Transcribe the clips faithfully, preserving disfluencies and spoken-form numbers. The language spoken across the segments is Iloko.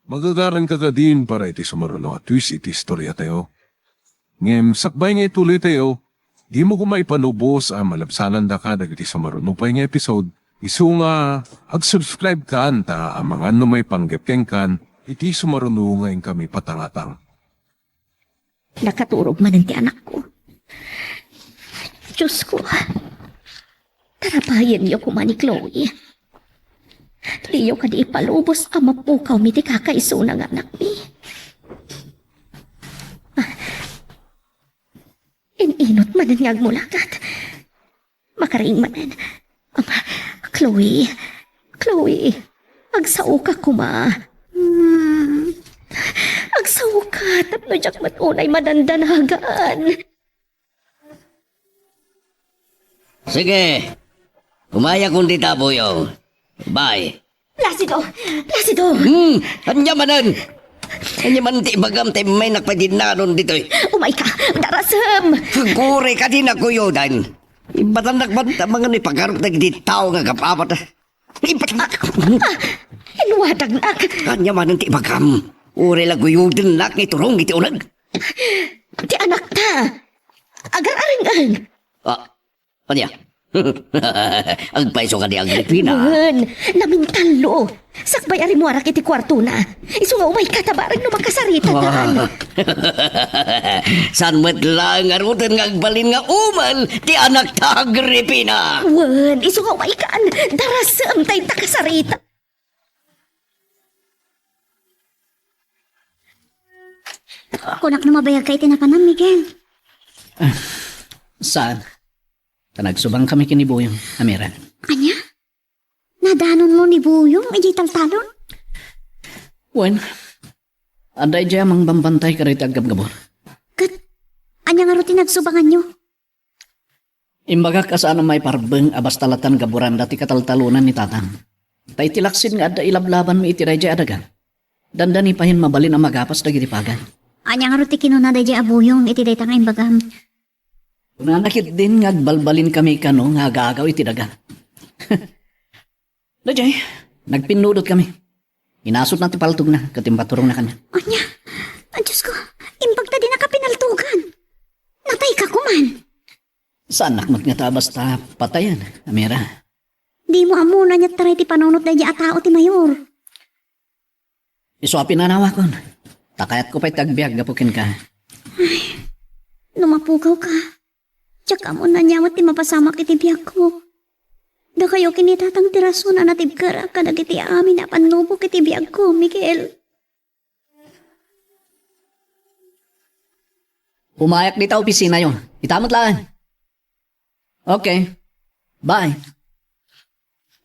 Magagaranka kadin para iti sumaruno a twist iti istoriatayo. Ngem sakbay nga ituloytayo, dimo koma ipalubos a malabsanandaka dagiti sumaruno pay nga episode, isu nga ag-subscribe kan ta amangan no maipanggep kenkan iti sumaruno nga inkami patangatang. Nakaturog manen ti anakko. Diosko, tarapayenyo koma ni Chloe. Diyo kadi ipalubos a mapukawmi ti kakaisuna nga anakmi. Ah, in-inut manen nga agmulagat. Makariing manen. Ama, Chloe, Chloe, agsaoka koma. Hmm, agsaoka tapno diak met unay madandanagan. Sige, umayakon dita, Buyong. Bye. Placido! Placido! Hmm, ania manen? Ania man ti ibagam ta immaynak pay dinnanon ditoy? Umayka! Darasem! Agurayka ti nakuyodan. Ibatannak man ta mangan ipagarok dagiti tao nga agap-apat. Ibatannak! Ah, ah, inwadagnak! Ania manen ti ibagam? Uray la guyodennak nga iturong iti uneg. Ti anakta! Agar-arengen! Ah, Ania? Agpayso kadi, Agripina? Wen, namintallo. Sakbay a rimmuarak iti kuartona. Isu nga umayka ta bareng no makasaritakan. Saan met laeng ngaruden nga agbalin nga umel ti anakta, Agripina? Wen, isu nga umaykan. Darasem ta inta kasarita. Kunak no mabayagka iti napanan, Miguel. Ah, saan? Ta nagsubangkami ken ni Buyong, Amira. Ania? Nadanonmo ni Buyong idiay taltalon? Wen, adda idiay a mangbambantay kadagiti aggabgabur. Ket ania ngarud ti nagsubanganyo? Imbagak a saan a maiparbeng a basta latan gaburanda ti kataltalonan ni Tatang. Ta iti laksid nga adda ilablabanmi iti daydiay a daga, dandani payen mabalin a magapas dagiti pagan. Ania ngarud ti kinuna daydiay a Buyong iti dayta nga imbagam? Kunana ketdin nga agbalbalinkami kano nga agaagaw iti daga. Daydiay, nagpinnudotkami. Inasutna ti paltogna ket impaturongna kaniak. Ania? A, Diosko, imbagta dinaka pinaltogan. Natayka koman. Saannak met ngata a basta patayen, Amira. Dimo ammo no ania ti taray ti panunot daydiay a tao ti mayor. Isu a pinanawakon, ta kayatko pay ti agbiag gapu kenka. Ay, no mapukawka, diak ammo no ania met ti mapasamak iti biagko. Dakayo ken ni Tatang ti rason a natibkerak kadagiti amin a pannubok iti biagko, Miguel. Umayak dita opisinayo. Ita met laeng. Okay. Bye.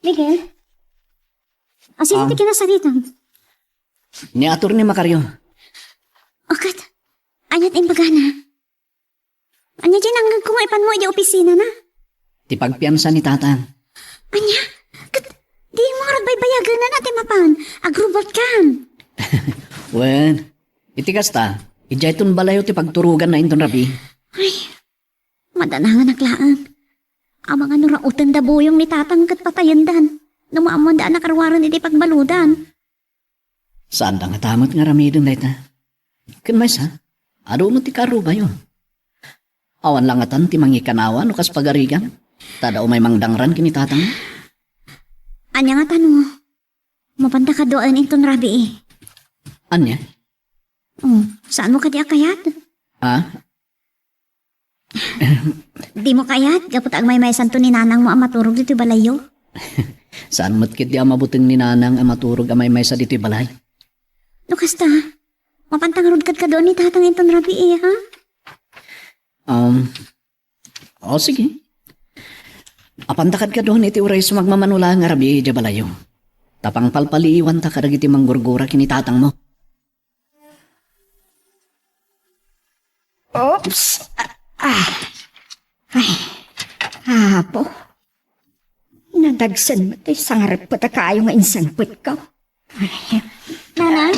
Miguel? Asino Ah. ti kinasaritam? Ni Attorney Macario. O ket, ania ti imbagana? Ania ti nangngegko nga ipanmo idiay opisinana? Ti pagpiansa ni Tatang. Ania? Ket dimo ngarud baybayagenna ti mapan? Agrubotkan. Wen, iti kasta, idiayton balayo ti pagturoganna inton rabii. Ay, madananganak laeng. Amangan no rauten da Buyong ni Tatang ket patayendan no maammoanda a nakaruaren iti pagbaludan. Saanda ngata met nga aramiden dayta. Ken maysa, adu met ti kaarrubayo. Awan la ngatan ti mangikanawa no kas pagarigan, ta adda umay mangdangran ken ni Tatang. Ania ngata no mapanta kaduaen inton rabii? Ania? Oh, saanmo kadi a kayat? Ah? Dimo kayat gapu ta agmaymaysanto ni nanangmo a maturog ditoy balayyo? Saan met ketdi a mabuteng ni nanang a maturog a maymaysa ditoy balay? No kasta, mapanta ngarud kadkaduan ni Tatang inton rabii, ha? Um, o, sige. Apanta kadkaduan iti uray sumagmamano laeng a rabii idiay balayyo. Ta pangpalpaliiwanta kadagiti manggurgura ken ni Tatangmo. Oops! Ah, ah. Ay, Apo. Nadagsen met ti sangareppet a kayo nga insangpetko. Ay. Nanang?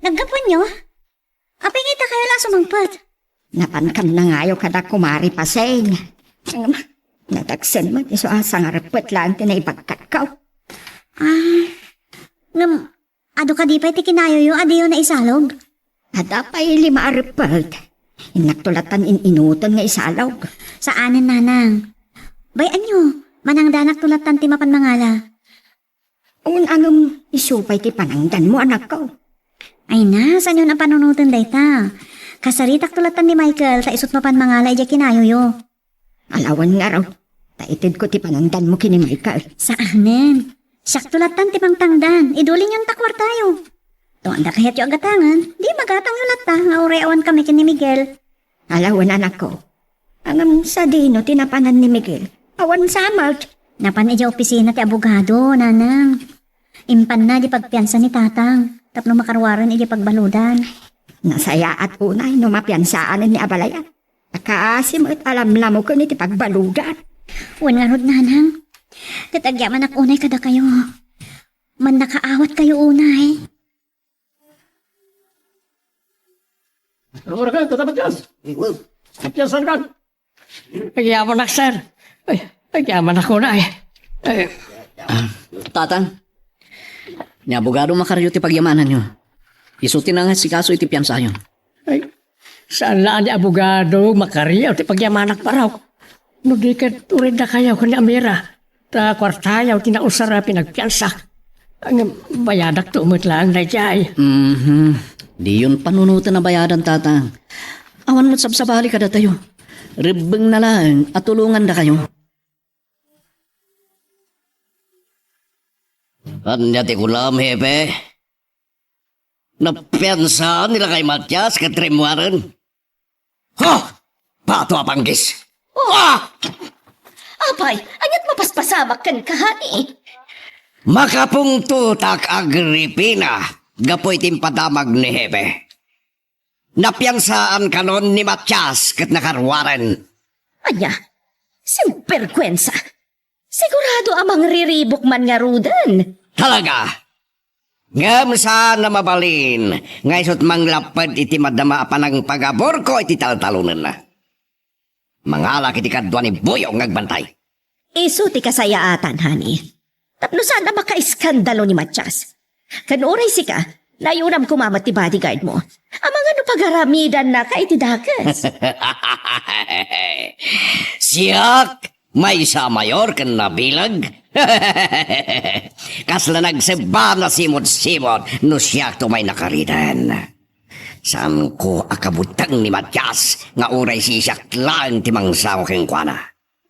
Naggapuanyo? Apay nga dakayo la a sumangpet? Napankan nangayo kada Kumari Paseng. Ngem, nadagsen met isu a sangareppet laeng ti naibagkatko. Ah, ngem, Adu kadi pay ti kinayoyo a diyo naisalog? Adda pay lima a reppet. Innakto lattan in-inuten nga isalog. Saanen, nanang. Bay-anyo, manangdanakto lattan ti mapan mangala. Wen, ngem isu pay ti panangdanmo, anakko. Ay na, saanyon a panunoten dayta. Kasaritakto lattan ni Michael, ta isut mapan mangala idiay kinayoyo. Alawan ngarud, ta itedko ti panangdanmo ken ni Michael. Saanen. Siakto lattan ti mangtangdan. Idulinyon ta kuartayo. No adda kayatyo a gatangen, di magatangyo latta nga uray awan kami ken ni Miguel. Alawan, anakko. Ngem sadino ti napanan ni Miguel? Awan sa met. Napan idiay opisina ti abogado, nanang. Impanna di pagpiansa ni tatang, tapno makaruaren idiay pagbaludan. Nasayaat unay no mapiansaanen ni abalayan. Kaasi met a lamlamoken iti pagbaludan. Wen ngarud, nanang. Ket agyamanak unay kadakayo. Mannakaawatkayo unay. Ano ka, Tata Matias? Matias, saan ka? Agyamanak, sir. Ay, agyamanak unay. Ay. Ah, Tatang, ni abogado makaryo ti pagyamananyo. Isu ti nangasikaso iti piansayo. Ay, saan la a ni abogado makaryo ti pagyamanak, barok. No di ket uray dakayo ken ni Amira, ta kuartayo ti nausar a pinagpiansak. Ngem bayadakto met laeng daydiay. Mhm. Diyon panunoten a bayadan, Tatang. Awan met sabsabali kadatayo. Rebbengna laeng a tulongandakayo. Ania ti kunam, Hepe? Napiansaan ni Lakay Matias ket rimmuaren? Ha! Bato a panggis! Ah! Apay, ania't mapaspasamak kenka, honey? Makapungtotak, Agripina, gapu iti impadamag ni Hepe. Napiansaan kanon ni Matias ket nakaruaren. Ania? Sinbergwensa! Sigurado a mangriribuk man ngaruden. Talaga? Ngem saan a mabalin nga isut' manglapped iti madama a panangpagaburko iti taltalonenna. Mangalak iti kadua ni Boyong nga agbantay. Isu ti kasayaatan, honey. Tapno saan a makaeskandalo ni Matias. Ken uray sika, naayunam koma met ti bodyguard mo. Amangan no pagaramidannaka iti dakes. Siak, maysa a mayor ken nabileg. Kasla nagsebba a nasimot-simot no siakto may nakariden. Saanko a kabuteng ni Matias nga uray sisiak laeng ti mangsango kenkuana.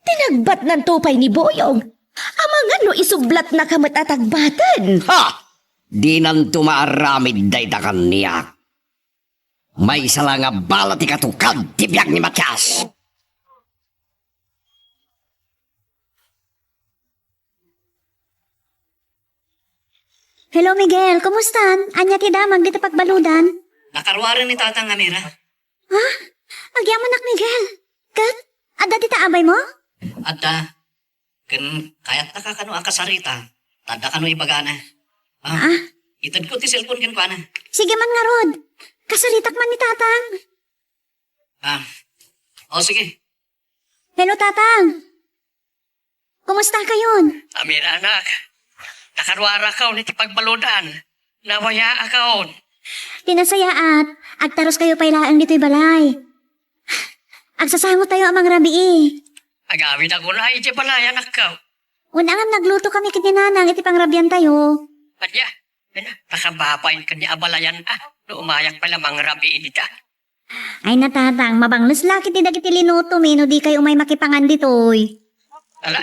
Tinagbatnanto pay ni Boyong. Amangan no isublatnaka met a tagbaten. Ha! Dinanto maaramid dayta kaniak. Maysa la nga bala ti katukad ti biag ni Matias. Hello, Miguel. Kumustan? Ania ti damag dita pagbaludan? Nakaruaren ni Tatang Amira. Ha? Agyamanak, Miguel. Ket, adda dita abay mo? Adda. Ken kayatta ka kano a kasarita, ta adda kano ibagana. Ah, ah. Itedko ti cellphone kenkuana. Sige man ngarud. Kasaritak man ni Tatang. Ah. O, sige. Hello, Tatang. Kumusta kayon? Amira, anak. Nakaruarakaon iti pagbaludan. Nawayaakaon. Ti nasayaat, agtaruskayo pay laeng ditoy balay. Agsasangotayo a mangrabii. Agawidak unay iti balay, anakko. Wen, ngem nagluto kami ken ni Nanang iti pangrabiantayo. Ania? Ania, nakababain ken ni abalayan a, no umayak pay la mangrabii dita. Ay na, Tatang, mabangles la ket ti dagiti linutomi no dikay umay makipangan ditoy. Ala,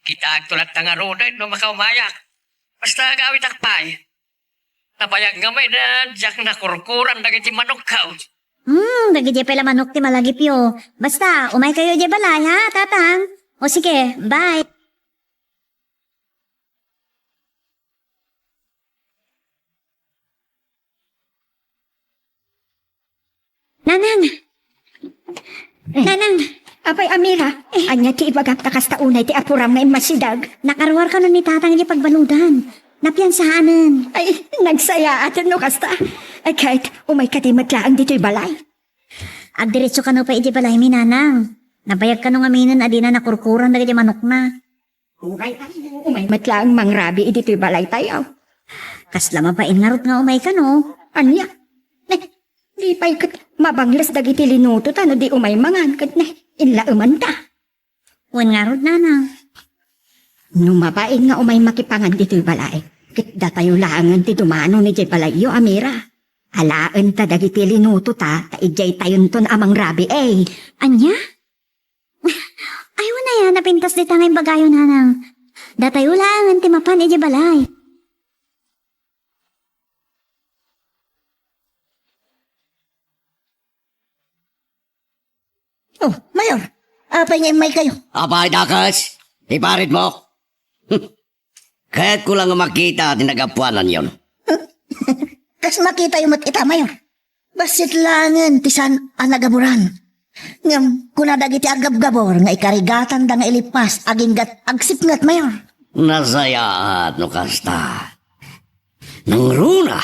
kitaakto latta ngaruden no makaumayak. Basta agawidak pay. Nabayag nga may na diak nakurkuran dagiti manokko. Hmm, dagiti pay la manok ti malagipyo. Basta, umaykayo idiay balay, ha, Tatang? O sige, bye. Nanang! Nanang! Apay, Amira, ania ti ibagam ta kasta unay ti apuram nga immasideg? Nakaruar kano ni Tatang iti pagbaludan. Napiansaanen. Ay, nagsayaaten no kasta. Ay, ket, umay kadi met laeng ditoy balay. Agdiretso kano pay iti balaymi, Nanang. Nabayag kano ngaminen a dina nakurkuran dagiti manokna. Uray, umay met laeng mangrabii ditoy balaytayo. Kasla mabain ngarud nga umay kano. Ania? Ne, di pay ket mabangles dagiti linuto ta no di umay mangan ket ne, inlaeman ta. Wen ngarud, nanang. No mabain nga umay makipangan ditoy balay, ket datayo laengen ti dumano idiay balayyo, Amira. Alaen ta dagiti linuto ta, ta idiay tayonton a mangrabii. Ania? Ay, wen aya, napintas dita nga imbagayo, nanang. Datayo laengen ti mapan idiay balay. Oh, Mayor, apay nga immaykayo? Apay, dakes? Ti paritmo? Kayatko lang nga makita ti nagapuananyon. Kas makitayo met ita, Mayor. Bassit laengen ti saan a nagaburan. Ngem kuna dagiti aggabgabur nga ikarigatanda nga ilippas agingga't agsipnget, Mayor. Nasayaat no kasta. Nangruna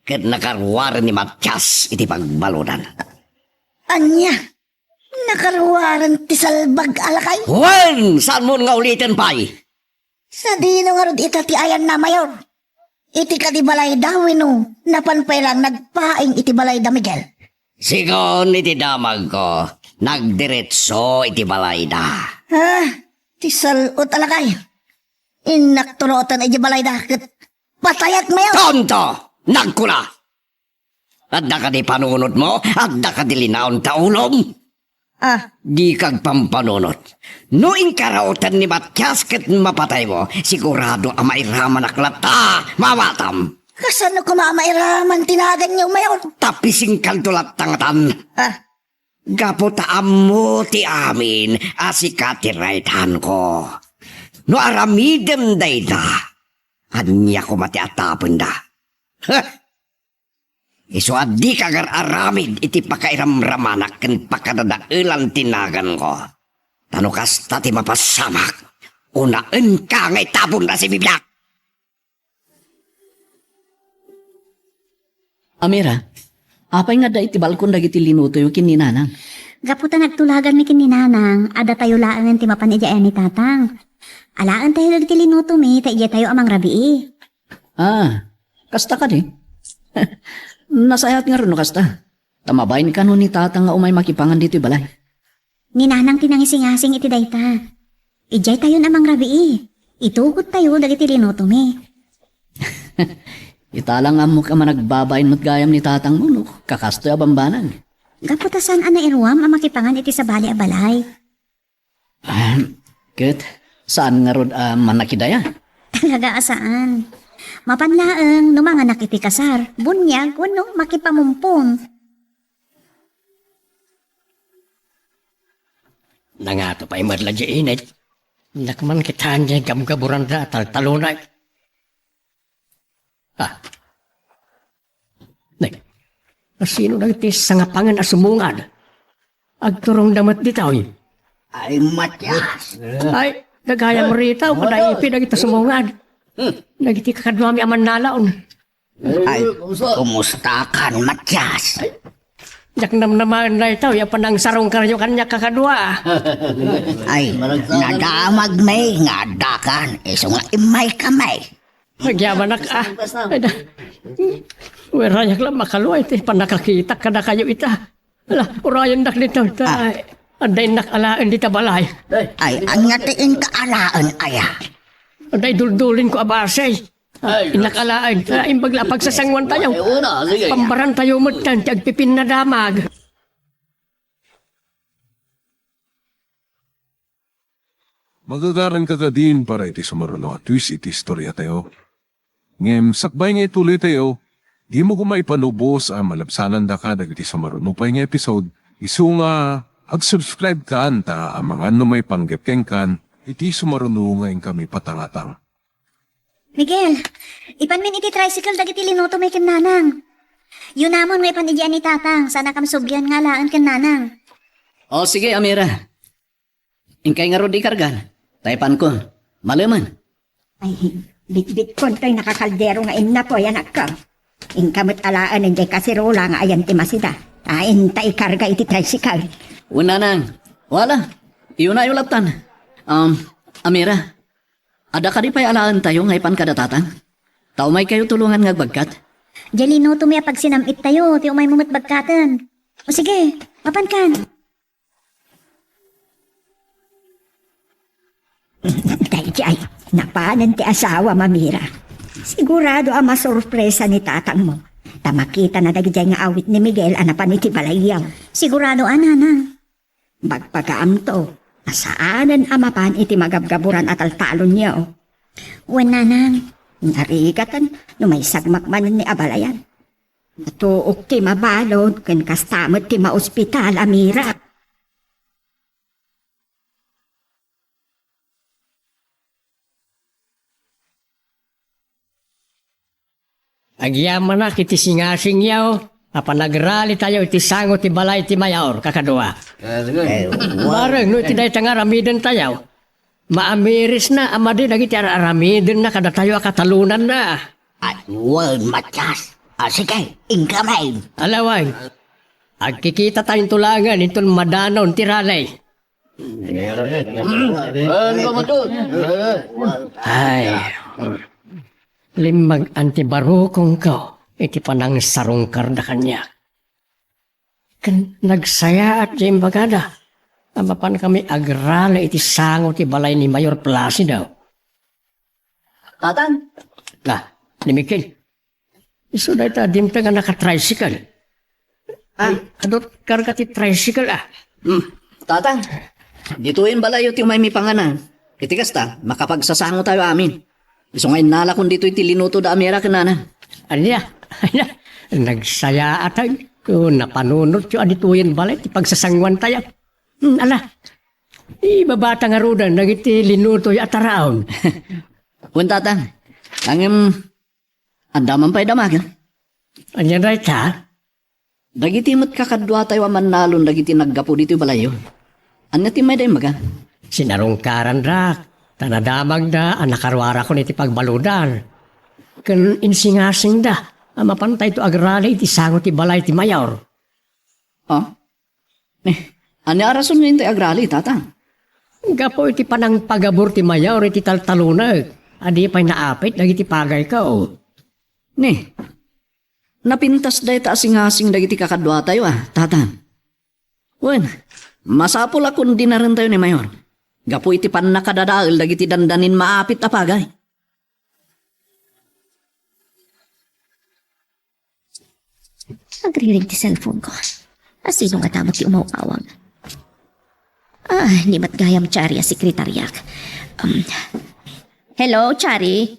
ket nakaruaren ni Matias iti pagbaludan. Ania? Nakaruaren ti salbag a lakay? Wen, saanmon nga uliten pay? Sadino ngarud ita ti ayanna, Mayor? Iti kadi balayda wenno napan pay lang nagpaing iti balayda, Miguel? Sigun iti damagko, nagdiretso iti balayda. Ah, ti sal-ot a lakay. Innak tuloten iti balayda ket patayak, Mayor. Tonto! Nagkuna! Adda kadi panunotmo? Adda kadi linaon ta ulom? Ah. Dika agpampanunot. No inkaraotan ni Matias ket mapataymo, sigurado a mairamanak latta, mawatam. Kasano koma a mairaman ti naganyo, Mayor? Ta pisingkalto latta ngatan. Ah. Gapu ta ammo ti amin a sika ti raydanko. No aramidem dayta, ania koma ti atapenda? Heh! Isu a dika agar-aramid iti pakairamramanak ken pakadadaelan ti naganko. Ta no kasta ti mapasamak, unaenka nga itapon a sibibiag! Amira, apay nga adda iti balkon dagiti linutoyo ken ni Nanang? Gapu ta nagtulaganmi ken ni Nanang, adda tayo laengen ti mapan idiay ni Tatang. Alaentayo dagiti linutomi, ta idiay tayo a mangrabii. Ah, kasta kadi? Nasayaat ngarud no kasta. Ta mabain kano ni Tatang nga umay makipangan ditoy balay. Ni Nanang ti nangisingasing iti dayta. Idiay tayon a mangrabii. Itugot tayo dagiti linutomi. Ita lang ammok a managbabain met gayam ni Tatangmo no kakastoy a bambanag. Gapu ta saan a nairuam a makipangan iti sabali a balay. Ahem. Ket, saan ngarud a mannakidaya? Talaga a saan. Mapan laeng no manganak iti kasar, buniag, wenno makipamumpon. Nangato pay met la di init. Dakman kitaan di gabgaburanda a taltalunay. Ah. Nay, asino dagiti sangapangen a sumungad? Agturongda met ditoy. Ay, Matias. Ay, dagayam rita, o kadaipi dagiti sumungad. Hmm. Dagiti kakaduami a mannalaon. Ay, kumusta kan, Matias? Ay, diak namnamaen daytoy a panangsarungkaryo kaniak kakadua. Ay, nadamagmi nga addakan, isu nga immaykami. Agyamanak, ah. Ay, da-, Uray, aglab makaluay ti pannakakitak kadakayo ita. Ala, urayendak dito, ta, Ah. adda innak alaen dita balay. Ay, ania ti inka alaen, aya? Adda iduldulinko a basi. Ay, innak alaen, ta imbag la a pagsasanguan tayo. Ay, una, sige. Pambaran tayo met ti agpipinna damag. Magagaran ka kadin para iti sumaruno a twist iti istorya tayo. Ngem sakbay nga ituloy tayo, dimo koma ipanubos a malabsanandaka dagiti sumaruno pay nga episode, isu nga ag-subscribe kan ta amangan no maipanggep kenkan iti sumaruno nga inkami patangatang. Miguel, ipanmin iti tricycle dagiti linutomi ken Nanang. Yunamon nga ipan idiay ni Tatang, saan a kam sublian nga alaen ken Nanang. O, sige, Amira. Inkay ngarud ikargan, ta ipanko. Malemen. Ay, bitbitkon toy nakakaldero nga innapoy, anakko. Inka met alaen idiay kaserola nga ayan ti masida. Ta inta ikarga iti tricycle. Wen, Nanang. Wala. Iyunayo lattan. Um, Amira, adda kadi pay alaentayo nga ipan kada Tatang? Ta umaykayo tulongan nga agbagkat? Diay linutomi a pagsinam-ittayo ti umaymo met bagkaten. O sige, mapankan. Daydiay, napanen ti asawam, Amira. Sigurado a masurpresa ni tatangmo. Ta makitana dagijay nga awit ni Miguel a napan iti balayyo. Sigurado a, nanang. Bagbagaamto a saanen a mapan iti magabgaburan a taltalonyo. Wen, nanang. Narigaten no maisagmak manen ni abalayan. Natuok ti mabalud ken kasta met ti maospital, Amira. Agyamanak iti singasingyo a panagralitayo iti sango ti balay ti mayor, kakadua. Eh, sige. Eh, wa- Bareng no iti dayta nga aramidentayo, maamirisna a madi dagiti ar-aramidenna kadatayo a katalonanna. Ay, wen, Matias. Ah, sige, inka manen. Ala wen. Agkikitatayo inton laengen inton madanon ti rally. Ay, limmag-an ti barukongko iti panangsarungkarda kaniak. Ken nagsayaat ti imbagada a mapankami agrali iti sango ti balay ni Mayor Placido. Tatang. Ah, ni Miguel. Isu dayta dimteng a naka-tricycle. Ah. Ay, adu karga ti tricycle, ah. Hmm. Tatang, ditoyen balayyo ti umaymi panganan. Iti kasta, makapagsasangotayo amin. Isu nga innalakon ditoy ti linuto da Amira ken nana. Ania? Ania? Nagsayaatan. O, napanunotyo a ditoyen balay ti pagsasangoantayo. Hmm, ala. Ibabata ngaruden dagiti linutoyo a taraon. Wen, Tatang. Ngem, adda man pay damagen. Ania dayta? Dagiti met kakaduatayo a mannalon dagiti naggapu ditoy balayyo. Ania ti mayda imbaga? Sinarungkarandak, ta nadamagda a nakaruarakon iti pagbaludan. Ken insingasingda a mapantayto agrali iti sango ti balay ti mayor. Ah? Eh, ania a rason nga intay agrali, Tatang? Gapu iti panangpagabur ti mayor iti taltalonek a di pay naapit dagiti pagayko. Ni, napintas dayta a singasing dagiti kakaduatayo, a, Tatang. Wen, masapul a kondinarentayo ni Mayor. Gapu iti pannakadadael dagiti dandanin maapit a pagay. Agriring ti cellphone ko. A, sino nga tama ti umaw-awag? Ah, ni met gayam Chari a sekretariak. Um, hello, Chari?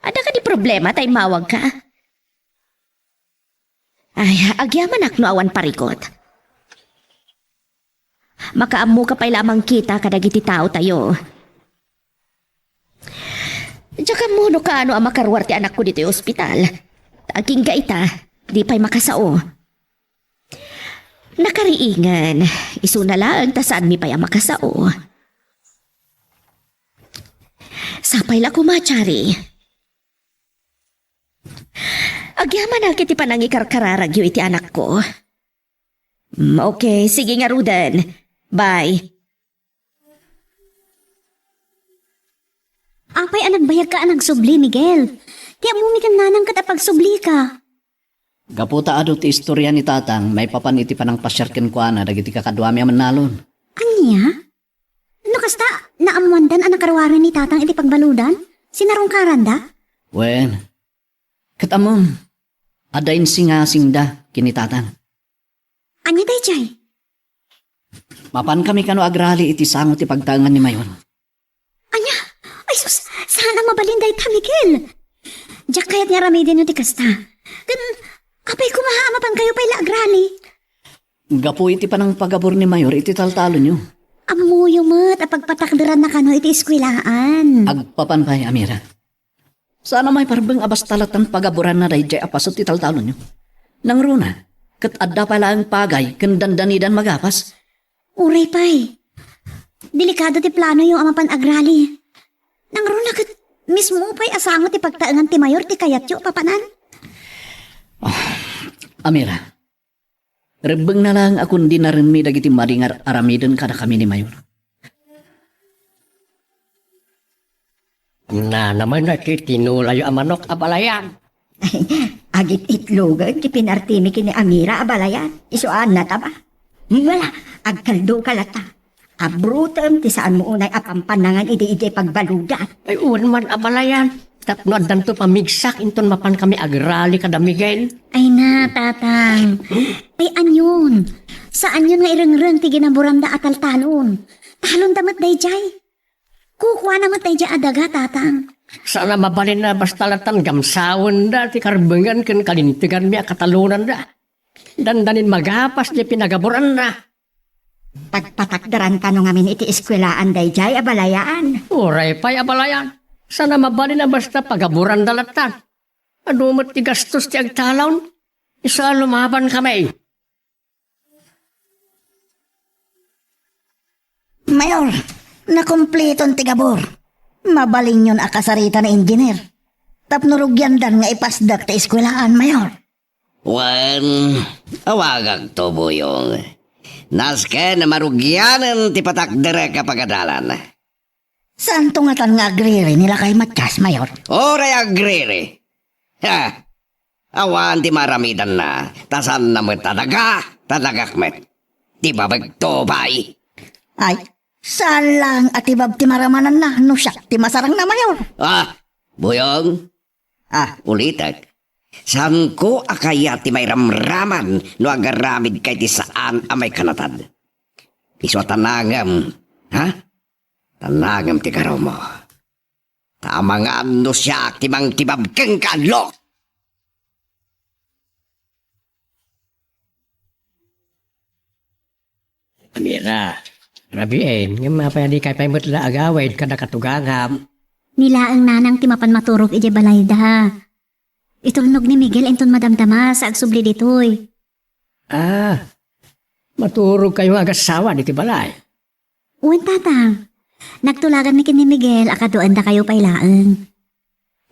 Adda kadi problema ta immawag ka? Ay, agyamanak no awan parikot. Makaammoka pay la a mangkita kadagiti taotayo. Diak ammo no kaano a makaruar ti anakko ditoy ospital. Agingga ita, di pay makasao. Nakariingen, isuna laeng ta saanmi pay a makasao. Sapay la koma, Chari. Agyamanak iti panangikarkararagyo iti anakko. Mm, okay, sige ngaruden. Bye. Apay a nagbayagka a nagsubli, Miguel? Ti ammomi ken nanang ket apagsublika. Gapu ta adu ti istoria ni Tatang maipapan iti panangpasiar kenkuana dagiti kakaduami a mannalon. Ania? No kasta, naammoandan a nakaruaren ni Tatang iti pagbaludan? Sinarungkaranda? Wen, ket ammom, adda insingasingda ken ni Tatang. Ania daydiay? Mapankami kano agrali iti sango ti pagtaengan ni Mayor. Ania? Ay sus, saan a mabalin dayta, Miguel. Diak kayat nga aramidenyo ti kasta. Ken, apay koma a mapankayo pay la agrali? Gapu iti panangpagabur ni Mayor iti taltalonyo. Ammoyo met a pagpatakderanna kano iti eskuelaan. Agpapan pay, Amira. Saan a maiparbeng a basta latta pagaburanna daydiay a paset ti taltalonyo. Nangruna, ket adda pay laeng pagay ken dandanidan magapas. Uray pay. Delikado ti planoyo a mapan agrali. Nangruna ket mismo pay a sango ti pagtaengan ti Mayor ti kayatyo a papanan. Ah, Amira, rebbengna laeng a kondinarenmi dagiti madi nga ar-aramiden kadakami ni Mayor. Nanaman na ti tinulayo a manok a balayan. Agit-itlogen ti pinartimi ken ni Amira a balayan. Isu a nataba. Wala, agkaldo ka latta. Abrutem ti saanmo unay a pampannangan idi idiay pagbaludan. Ay, wen man a balayan. Tapno addanto pamigsak inton mapan kami agrali kada Miguel. Ay na, Tatang. Ay, anion? Saanyon nga irengreng ti ginaburanda a taltanon? Talonda met daydiay. Kukuana met daydiay a daga, Tatang. Saan a mabalin a basta latan gamsawenda ti karbengan ken kalinteganmi a katalonanda. Dandanin magapas ti pinagaburanna. Pagpatakderan kano ngamin iti eskuelaan daydiay a balayan. Uray pay a balayan. Saan a mabalin a basta pagaburanda latan. Adu met ti gastos ti agtalon. Isu a lumaban kami. Mayor, nakumpleton ti gabur. Mabalinyon a kasarita ni Engineer. Tapno rugiandan nga ipasdak ti eskuelaan, Mayor. Wen, awagakto, Buyong. Nasken a marugianen ti patakderek a pagadalan. Saanto ngatan nga agriri ni lakay Matias, Mayor? Uray agriri. Ha! Awan ti maaramidanna, ta saanna met a daga, ta dagak met. Tibabekto pay. Ay, saan laeng a tibab ti maramananna no siak ti masarangna, Mayor. Ah, Buyong? Ah, ulitek. Saanko a kayat ti mairamraman no agaramidka iti saan a maikanatad. Isu a tanangem, ha? Tanangem ti garummo. Ta amangan no siak ti mangtibab kenka, Lok! Amira, rabiin, ngem apay a dikay pay met la agawid kada katugangam? Ni laeng nanang ti mapan maturog idiay balayda. Itulnog ni Miguel inton madamdama sa agsubli ditoy. Ah, maturogkayo nga agassawa ditoy balay? Wen, Tatang. Nagtulaganmi ken ni Miguel a kaduaendakayo pay laeng.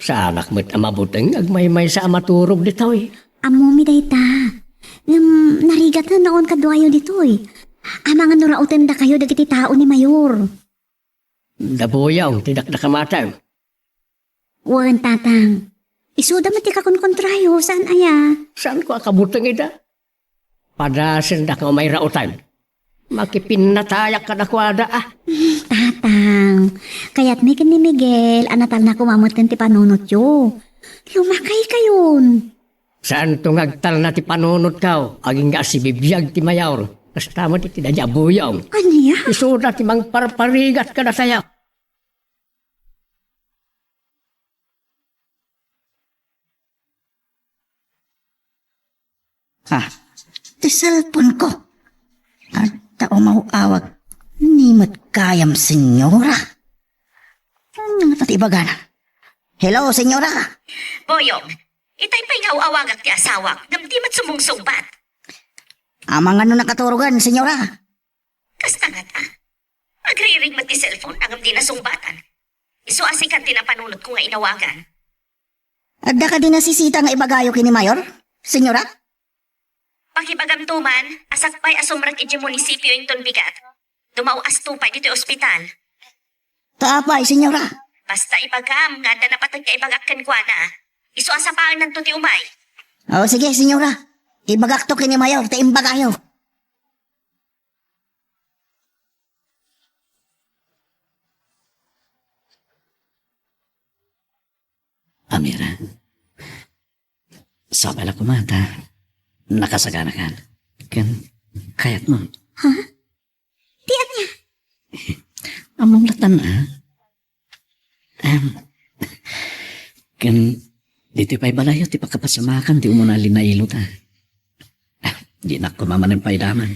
Saanak met a mabuteng nga agmaymaysa a maturog ditoy. Ammomi dayta. Ngem narigaten no awan kaduayo ditoy. Amangan no rautendakayo dagiti tao ni Mayor. Da Buyong ti dakdakamatem. Wen, Tatang. Isuda met ti kakonkontrayo, saan aya? Saanko a kabuteng ida? Padasendak nga umayraotan. Makipinnatayak kadakuada, ah. Tatang, kayatmi ken ni Miguel a natalna koma metten ti panunotyo. Lumakaykayon. Saanto nga agtalna ti panunotko, agingga a sibibiag ti Mayor. Kasta met iti daydi a Buyong. Ania? Isuda ti mangparparigat kadatayo. Ah, ti cellphone ko. Adda umaw-awag. Ni met gayam, senyora. Ania ngata ti ibagana? Hello, senyora. Boyong, itay pay nga aw-awagak ti asawak, ngem di met sumungsungbat. Amangan no nakaturogan, senyora. Kasta ngata. Agriring met ti cellphone, ngem di nasungbatan. Isu a sika ti napanunotko nga inawagan. Adda kadi nasisita nga ibagayo ken ni Mayor, senyora? Pakibagamto man, a sakbay a sumrek idiay munisipio inton bigat. Dumaw-asto pay ditoy ospital. Ta apay, senyora? Basta ibagam nga adda napateg nga ibagak kenkuana. Isu a sapaennanto ti umay. O, sige, senyora. Ibagakto ken ni Mayor ti imbagayo. Amira, sabala koma ta nakasaganakan. Ken kayatmo. Ha? Ti ania? Ammom latan, a? Em, ken ditoy pay balayo ti pakapasamakan ti umuna a linailota. Ah, dinak koma manen paidaman.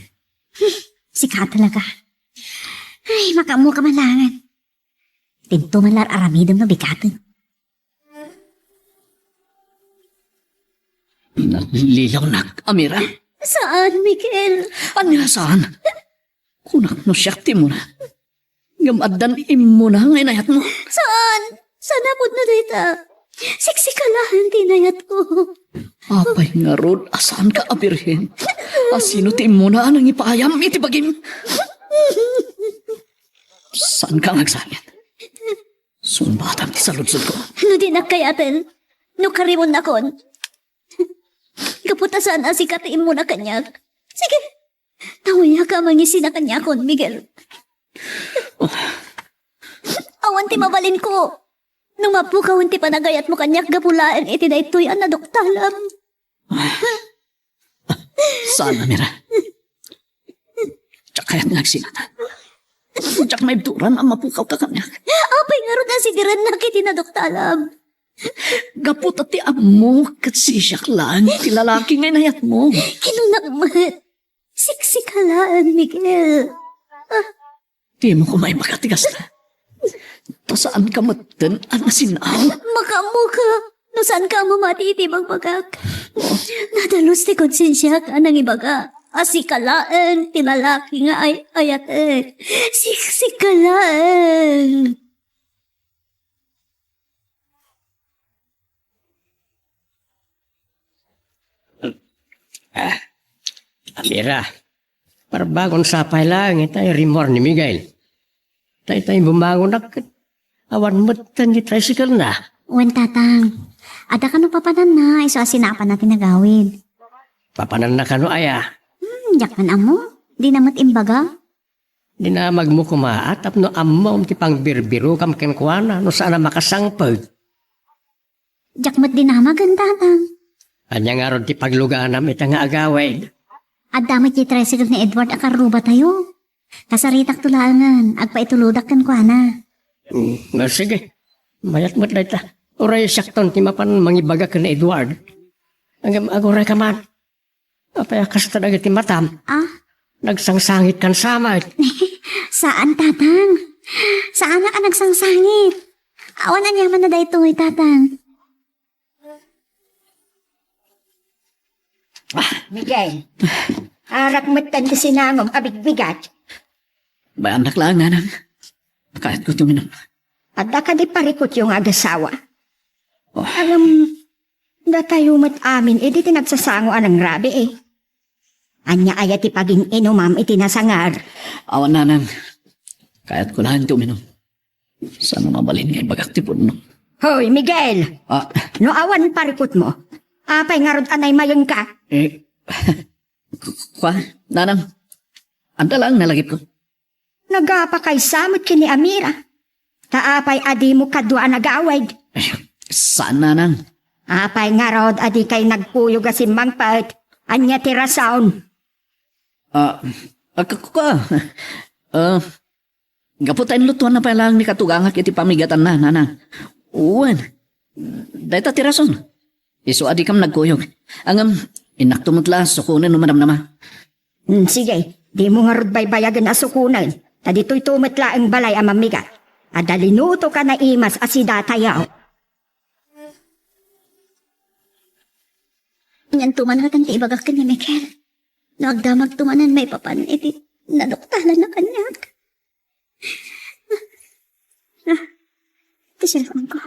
Sika talaga. Ay, makaammo ka man laengen. Dinto man la aramidem no bigaten. Naglilawnak, Amira. Saan, Miguel? Ania saan? Kunak no siak ti immuna. Ngem addan immuna nga inayatmo. Saan? Saan a pudno dayta? Siksika laeng ti inayatko. Apay ngarud a saanka a birhen? A sino ti immuna a nangipaayam iti bagim? Saanka nga agsangit. Sungbatam ti saludsolko. No dinak kayaten, no karimonnakon. Gapu ta saan a sika ti immuna kaniak. Sige, tawayaka mangisina kaniakon, Miguel. Awan ti mabalinko. No mapukawen ti panagayatmo kaniak gapu laeng iti daytoy a naduktalam. Saan a, Mira. Diak kayat nga agsinata. Diak maibturan a mapukawka kaniak. Apay ngarud a sidirennak iti naduktalam? Gapu ta ti ammok ket sisiak laeng ti lalaki nga inayatmo. Kinunak met. Siksika laeng, Miguel. Dimo koma ibaga ti kasta. Ta saanka metten a nasinaw. Makaammoka. No saanka a mamati iti ibagbagak. Nadalus ti konsensiak a nangibaga a sika laeng ti lalaki nga ay-ayatek. Siksika laeng. Ah, Amira, parbangon sa pay laeng itay rimmuar ni Miguel. Tay tay bumangonak ket awan metten ti tricycle na. Wen, Tatang. Adda kano papananna, isu a sinapanna ti nagawid. Papananna kano aya? Hmm, diak man ammo. Dina met imbaga. Dinamagmo koma a tapno ammom ti pangbirbirokam kenkuana no saan a makasangpet. Diak met dinamagen, Tatang. Ania ngarud ti pagluganam ita nga agawid? Adda met ti tricycle ni Edward a karrubatayo. Kasaritakto laengen, agpaitulodak kenkuana. Mm, no, sige. Mayat met dayta. Uray siakton ti mapan mangibaga ken ni Edward. Ngem agurayka man. Apay a kasta dagiti matam? Ah? Nagsangsangitkan sa met. Saan, Tatang. Saanak a nagsangsangit. Awan aniamanna daytoy, Tatang. Miguel, arak metten ti sinangom a bigbigat. Bayannak laeng, nanang. Kayatko ti uminum. Adda kadi parikutyo nga agasawa? Oh. Ngem, datayo met amin idi ti nagsasango a nangrabii. Ania aya ti pagin-inumam iti nasangar? Awan, nanang. Kayatko laeng ti uminum. Saan a mabalin nga ibagak ti pudno. Hoy, Miguel! Ah. No awan parikutmo, apay ngarud a naimayengka? Eh, ku-, kua, nanang, adda laeng nalagipko. Nagapakay sa met ken ni Amira. Ta apay a dimo kadua a nagawid? Eh, saan, nanang. Apay ngarud a dikay nagkuyog a simmangpet? Ania ti rason? Ah, ah, ku-, kua. Ah, Gapu ta inlutoanna pay laeng ni katugangak iti pamigatanna, nanang. Wen, dayta ti rason. Isu a dikam nagkuyog. Ngem, innakto met la a sukonen no madamdama. Hmm, sige, dimo ngarud baybayagen a sukonen. Ta ditoyto met laeng balay a mammigat. Adda linutoka naimas a sidatayo. Anianto man laeng ti ibagak ken ni Mikel? No agdamagto manen maipapan iti naduktalanna kaniak. Ah, ti cellphone ko.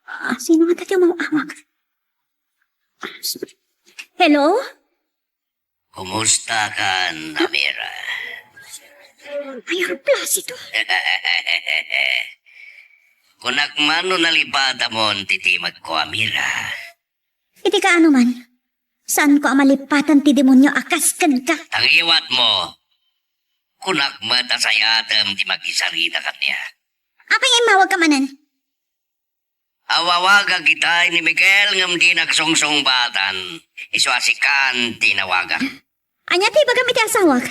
Ah, sino nga ti umaw-awag? Hello? Kumusta kan, Amira? Ay, Placido. Kunak man no nalipatamon ti timekko, Amira. Iti kaano man, saanko a malipatan ti demonio a kas kenka. Tangiwatmo, kunak met a sayatem ti makisarita kaniak. Apay nga immawagka manen? Awawagak itay ni Miguel ngem dinak sungsungbatan. Isu a sikan ti inawagak. Ania ti ibagam iti asawak?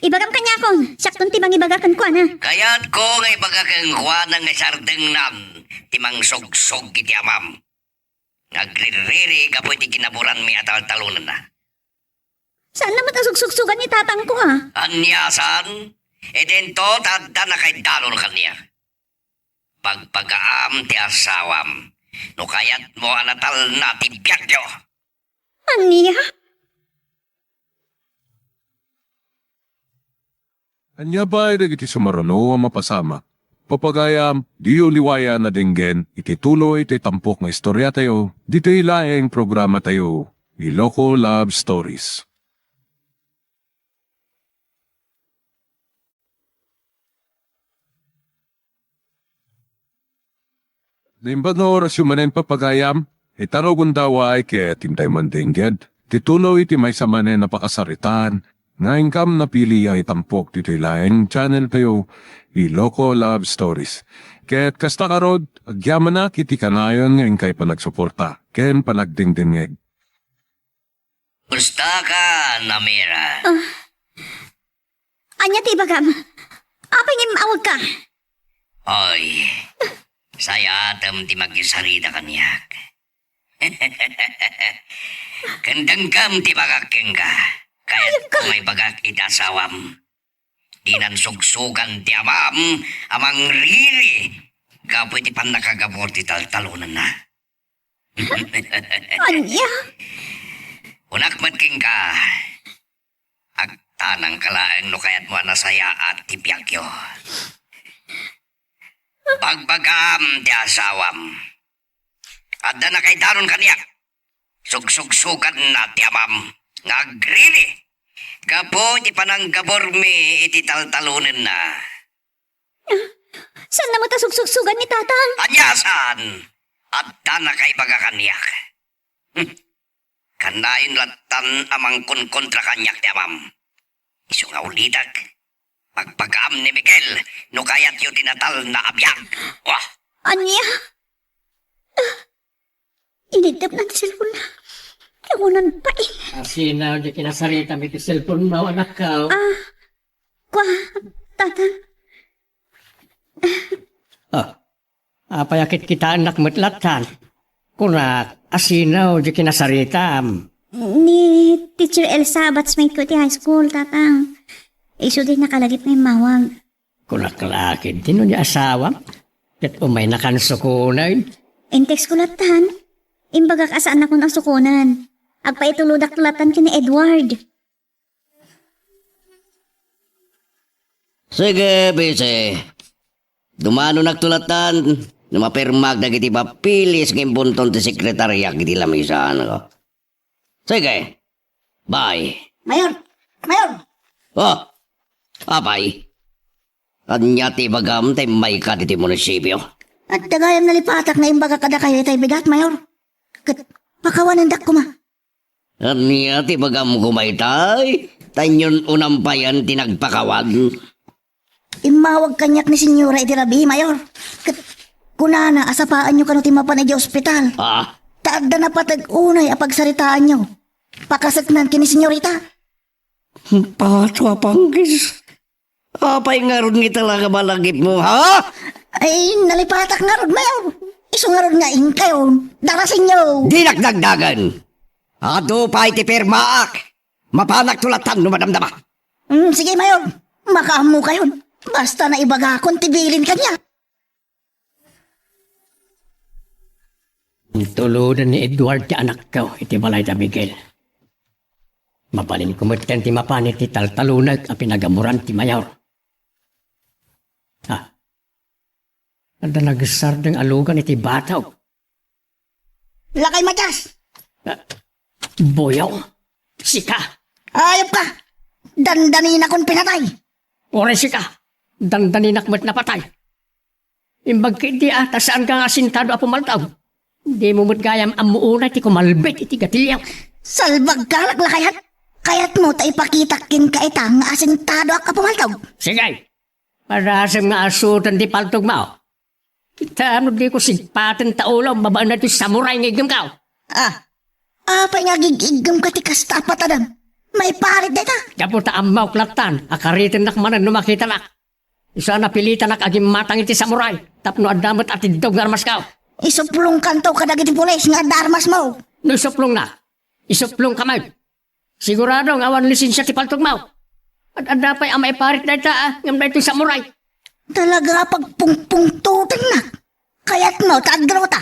Ibagam kaniakon, siakton ti mangibaga kenkuana. Kayatko nga ibaga kenkuana nga isardengnan ti mangsugsog iti amam. Nagririri gapu iti kinaburanmi a taltalonenna. Saan lamet a sugsugsugan ni tatangko, a? Ania saan? Idinto ta adda nakaidalon kaniak. Pagpagaam ti asawam no kayatmo a natalna ti biagyo. Ania? Ania pay dagiti sumaruno a mapasamak? Papagayam, diyo liwayan a denggen iti tuloy ti tampok nga istoriatayo, ditoy laeng programatayo, Iloko Love Stories. Naimbag nga orasyo manen, papagayam, ita no gundaway ket intay mandengngeg ti tuloy ti maysa manen a pakasaritaan nga inkam napili a itampok ditoy laeng channel tayo, Iloko Love Stories. Ket kasta ngarud, agyamanak iti kanayon nga inkay panagsuporta ken panagdengdengngeg. Kustaka, Namira? Ah. Ania ti ibagam? Apay nga immawagka? Oy, sayatem ti makisarita kaniak. Ken dengngem ti ibagak kenka. Kayatko nga ibagak iti asawam. Dinan sugsugan ti amam a mangriri gapu iti pannakagabur ti taltalonenna. Ania? Kunak met kenka, agtanangka laeng no kayatmo a nasayaat ti biagyo. Bagbagam ti asawam. Adda nakaidanon kaniak. Sugsugsuganna ti amam nga agriri gapu iti pananggaburmi iti taltalonenna. Saanna met a sugsugsugan ni Tatang? Ania saan? Adda nakaibaga kaniak. Hmm. Kanayon lattan a mangkonkontra kaniak ti amam. Isu nga ulitek, bagbagaam ni Miguel no kayatyo ti natalna a biag. Wah! Ania? Ah, iniddepna ti cellphone-na. Kagunan pay. Asina di kinasaritam iti cellphone-mo, anakko? Ah, kua, Tatang. Ah, apay a kitkitaennak met lattan? Kunak, asino di kinasaritam? Ni Teacher Elsa, batchmate ko iti high school, Tatang. Isu di nakalagip nga immawag. Kunak la ketdi no ni asawam, ket umaynakan sukonen. In-text ko lattan. Imbagak a saannakon a sukonen. Agpaitulodakto lattan ken ni Edward. Sige, Bese. Dumanonakto lattan no mapirmaak dagiti papeles nga imbunton ti sekretariak iti lamisaanko. Sige. Bye. Mayor! Mayor! Oh, apay? Ania ti ibagam ta immayka ditoy munisipio? Adda gayam nalipatak nga imbagak kadakayo itay bigat, Mayor. Ket pakawanendak koma. Ania ti ibagam koma itay? Ta inyon unam payen ti nagpakawan. Immawag kaniak ni Senyora iti rabii, Mayor. Ket kunana a sapaanyo kano ti mapan idiay ospital. Ah? Ta adda napateg unay a pagsaritaanyo. Pakaseknan ken ni Senyorita. Pato a panggis. Apay ngarud nga talaga malagipmo, ha? Ay, nalipatak ngarud, Mayor. Isu ngarud nga inkayo. Darasenyo. Dinak dagdagen. Adu pay ti pirmaak. Mapanakto lattan no madamdama. Mm, sige, Mayor. Makaammokayon. Basta naibagakon ti bilin kaniak. Intuloden ni Edward ti anakko iti balay da Miguel. Mabalinko metten ti mapan iti taltalonek a pinagaburan ti Mayor. Ah. Adda nagsardeng a lugan iti batog. Lakay Matias! Ah, Boyong, sika? Ayop ka! Dandaninakon pinatay! Uray sika, dandaninak met napatay. Imbag ketdi a, ta saanka nga asintado a pumaltaw. Dimo met gayam ammo unay ti kumalbit iti gatilyo. Salbagka, laklakayan! Kayatmo ta ipakitak kenka ita nga asintadoak a pumaltaw? Sige! Padasem nga asutan ti paltogmo. Kita no diko sigpaten ta ulo, babaen na ti samurai nga iggemko. Ah, apay nga agig-iggemka ti kasta a patadem? Maiparit dayta? Gapu ta ammok lattan a karitennak manen no makitanak. Isu a napilitanak a gimmatang iti samurai tapno adda met atiddog nga armasko. Isuplongkanto kadagiti pulis nga adda armasmo. No isuplongnak, isuplongka met. Sigurado nga awan lisensia ti paltogmo. Ad-adda pay a maiparit dayta, ah, ngem daytoy samurai. Talaga a pagpungpungtotennak. Kayatmo ta agdruta.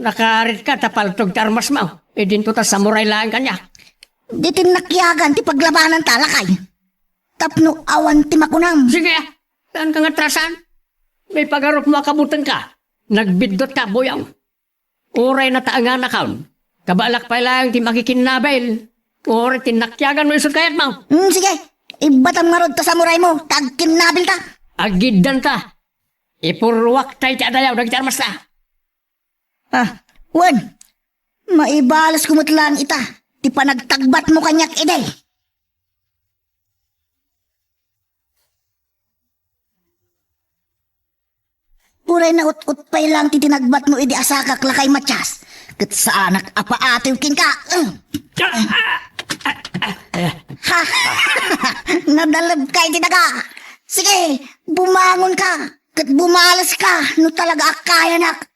Nakaritka ta paltog ti armasmo. Idinto ta samurai laeng kaniak. Di tinnakiagan ti paglabananta, lakay. Tapno awan ti makunam. Sige, ah. Saanka nga atrasan? Maipagarupmo a kabutengka. Nagbiddutka, Boyong. Uray nataenganakon, kabaelak pay laeng ti makikinnabil. Uray tinnakiagan no isu ti kayatmo. Mm, sige, ibbatam ngarud ta samuraimo, ta agkinnabilta. Agiddanta. Ipurruakta iti adayo dagiti armasta. Ah, wen, maibalesko met laeng ita ti panagtagbatmo kaniak idi. Uray naut-ot pay laeng ti tinagbatmo idi asakak, Lakay Matias, ket saanak a paatiw kenka. Ha? Nadalebka iti daga. Sige, bumangonka ket bumaleska no talaga a kayanak.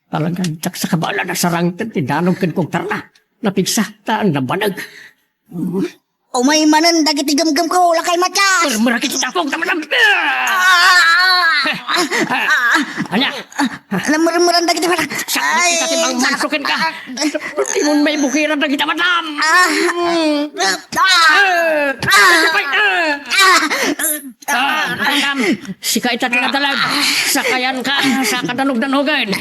Talagan, diak sa kabaelan a sarangted ti danum ken kugtarna. Napigsa, ta nabanag. Umay manen dagiti gemgemko, Lakay Matias! Murmurak iti tapok, ta manam-, ah! Ah! Ania? Namurmuran dagiti mata. Sakbit kita ti bangbanso kenka. Diyon maibukir dagiti matam. Ah! Ah! Ah! Ah! Ah! Ah, madam, sika ita ti nadalag. Sakayanka, sa kadanogdanogen.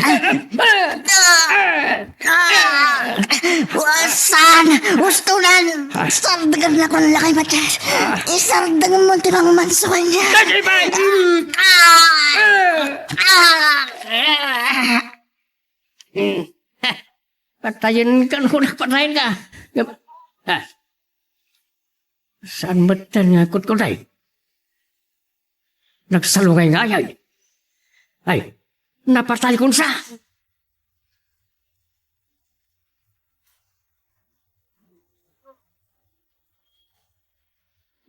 Saan? Ustonan! Sardengennakon, Lakay Matias. Isardengmo ti bangbanso kaniak. Dagiti bay! Ah! Ah! Patayenka, no, patayenka. Ah. Saan metten nga kutkutay? Nagsalungayngayay. Ay, napatay kunsa.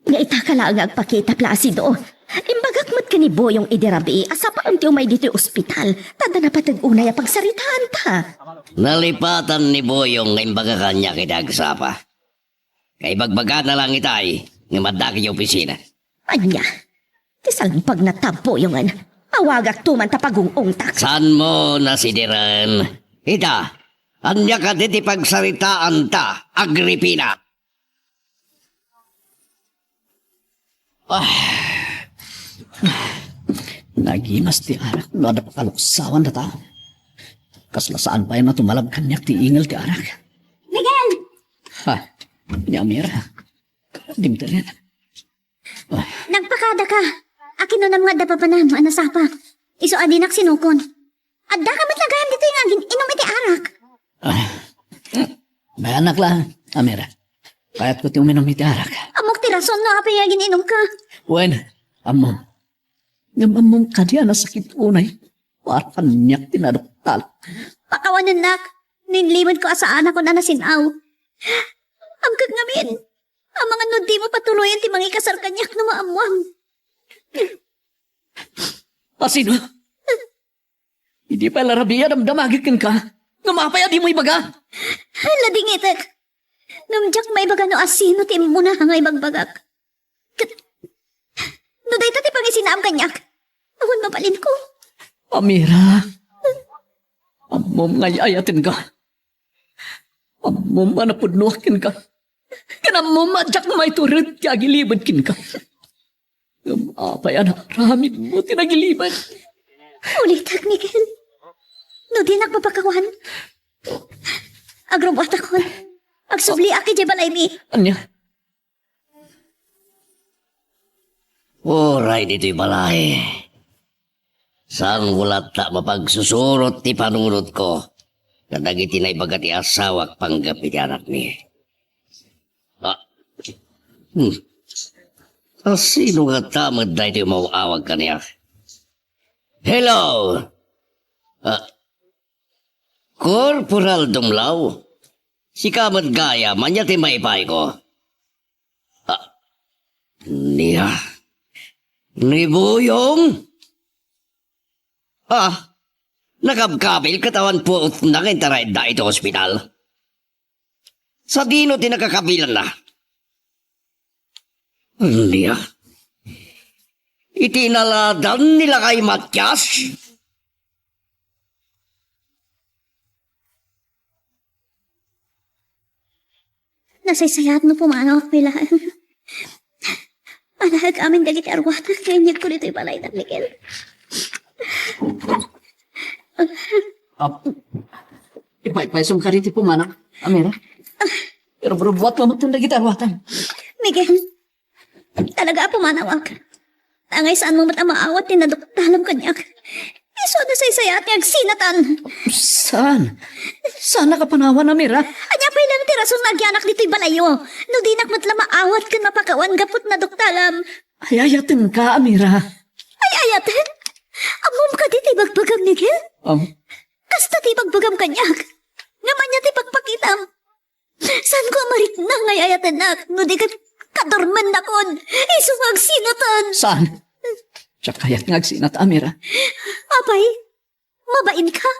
Nga ita ka laeng nga agpakita, Placido. Imbagak met ken ni Boyong idi rabii a sapaem ti umay ditoy ospital, ta adda napateg unay a pagsaritaanta. Nalipatan ni Boyong nga imbaga kaniak iti agsapa. Kaibagbagana lang itay nga maddaak iti opisina. Ania? Ti salbagna ta, Boyongen. Awagakto man ta pagung-ungtak. Saanmo nasideren? Ita, ania kadi ti pagsaritaanta, Agripina? Ah. Nagimas ti arak no adda pakaluksawan data. Kasla saan pay a tumalab kaniak ti ingel ti arak. Miguel! Ha? Ni Amira. Dimteren. Ah. Nagpakada ka. Akinunam nga adda papanam a nasapa. Isu a dinak sinukon. Adda ka met la gayam ditoy nga agin-inum iti arak. Ah. Bayanak la, Amira. Kayatko ti uminum iti arak. Ammok ti rason no apay nga agin-inumka. Wen, ammom. Ngem ammom kadi a nasakit unay. Para kaniak ti naduktal. Pakawanennak. Ninlimedko a saanakon a nasin-aw. Amkek ngamin. Amangan no dimo patuloyen ti mangikasar kaniak no maammuam. Asino? Idi pay la rabii a damdamagek kenka, ngem apay a dimo ibaga? Ladingitek. Ngem diak maibaga no asino ti immuna nga ibagbagak. Ket no dayta ti pangisinaam kaniak, awan mabalinko. Amira, ammom nga ay-ayatenka. Ammom a napudnoak kenka. Ken ammom a diak maitured ti agilibed kenka. Ngem apay a naaramidmo ti nagilibed? Ulitek, Miguel. No dinak mapakawan, agrubuatakon. Agsubliak idiay balaymi. Ania? Uray ditoy balay. Saanko latta mapagsusurot ti panunotko kadagiti naibaga ti asawak panggep iti anakmi. Ah. Hmm. Asino ngata met daytoy umaw-awag kaniak? Hello! Ah, Corporal Dumlaw? Sika met gayam, ania ti maipayko? Ah, nia? Ni Boyong? Ah, nakabkabil ket awan puotna nga intaraydda iti ospital. Sadino ti nakakabilanna? Ania? Iti inaladan ni Lakay Matias? Nasaysayaat no pumanaw a kailaen. Alaek amin dagiti arwatak nga inyegko ditoy balayda, Miguel. Ap-, ipaypaysom kadi ti pumanaw, Amira. Pero rubuat mo met dagiti arwatam. Miguel, talaga a pumanawak. Angay saanmo met a maawat ti naduktalam kaniak. Ti Isu a nasaysayaat nga agsinatan. Saan? Saan nakapanawan, Amira? Ania pay laeng ti rason nga agyanak ditoy balayyo? No dinak met la maawat ken mapakawan gapu ta naduktalam. Ay-ayatenka, Amira. Ay-ayaten? Ammom kadi ti ibagbagam, Miguel? Am- Kasta ti ibagbagam kaniak. Ngem ania ti pakpakitam? Saanko a marikna nga ay-ayatennak, no di ket kadormennakon. Isu nga agsinatan. Saan? Diak kayat nga agsinat, Amira. Apay, mabainka?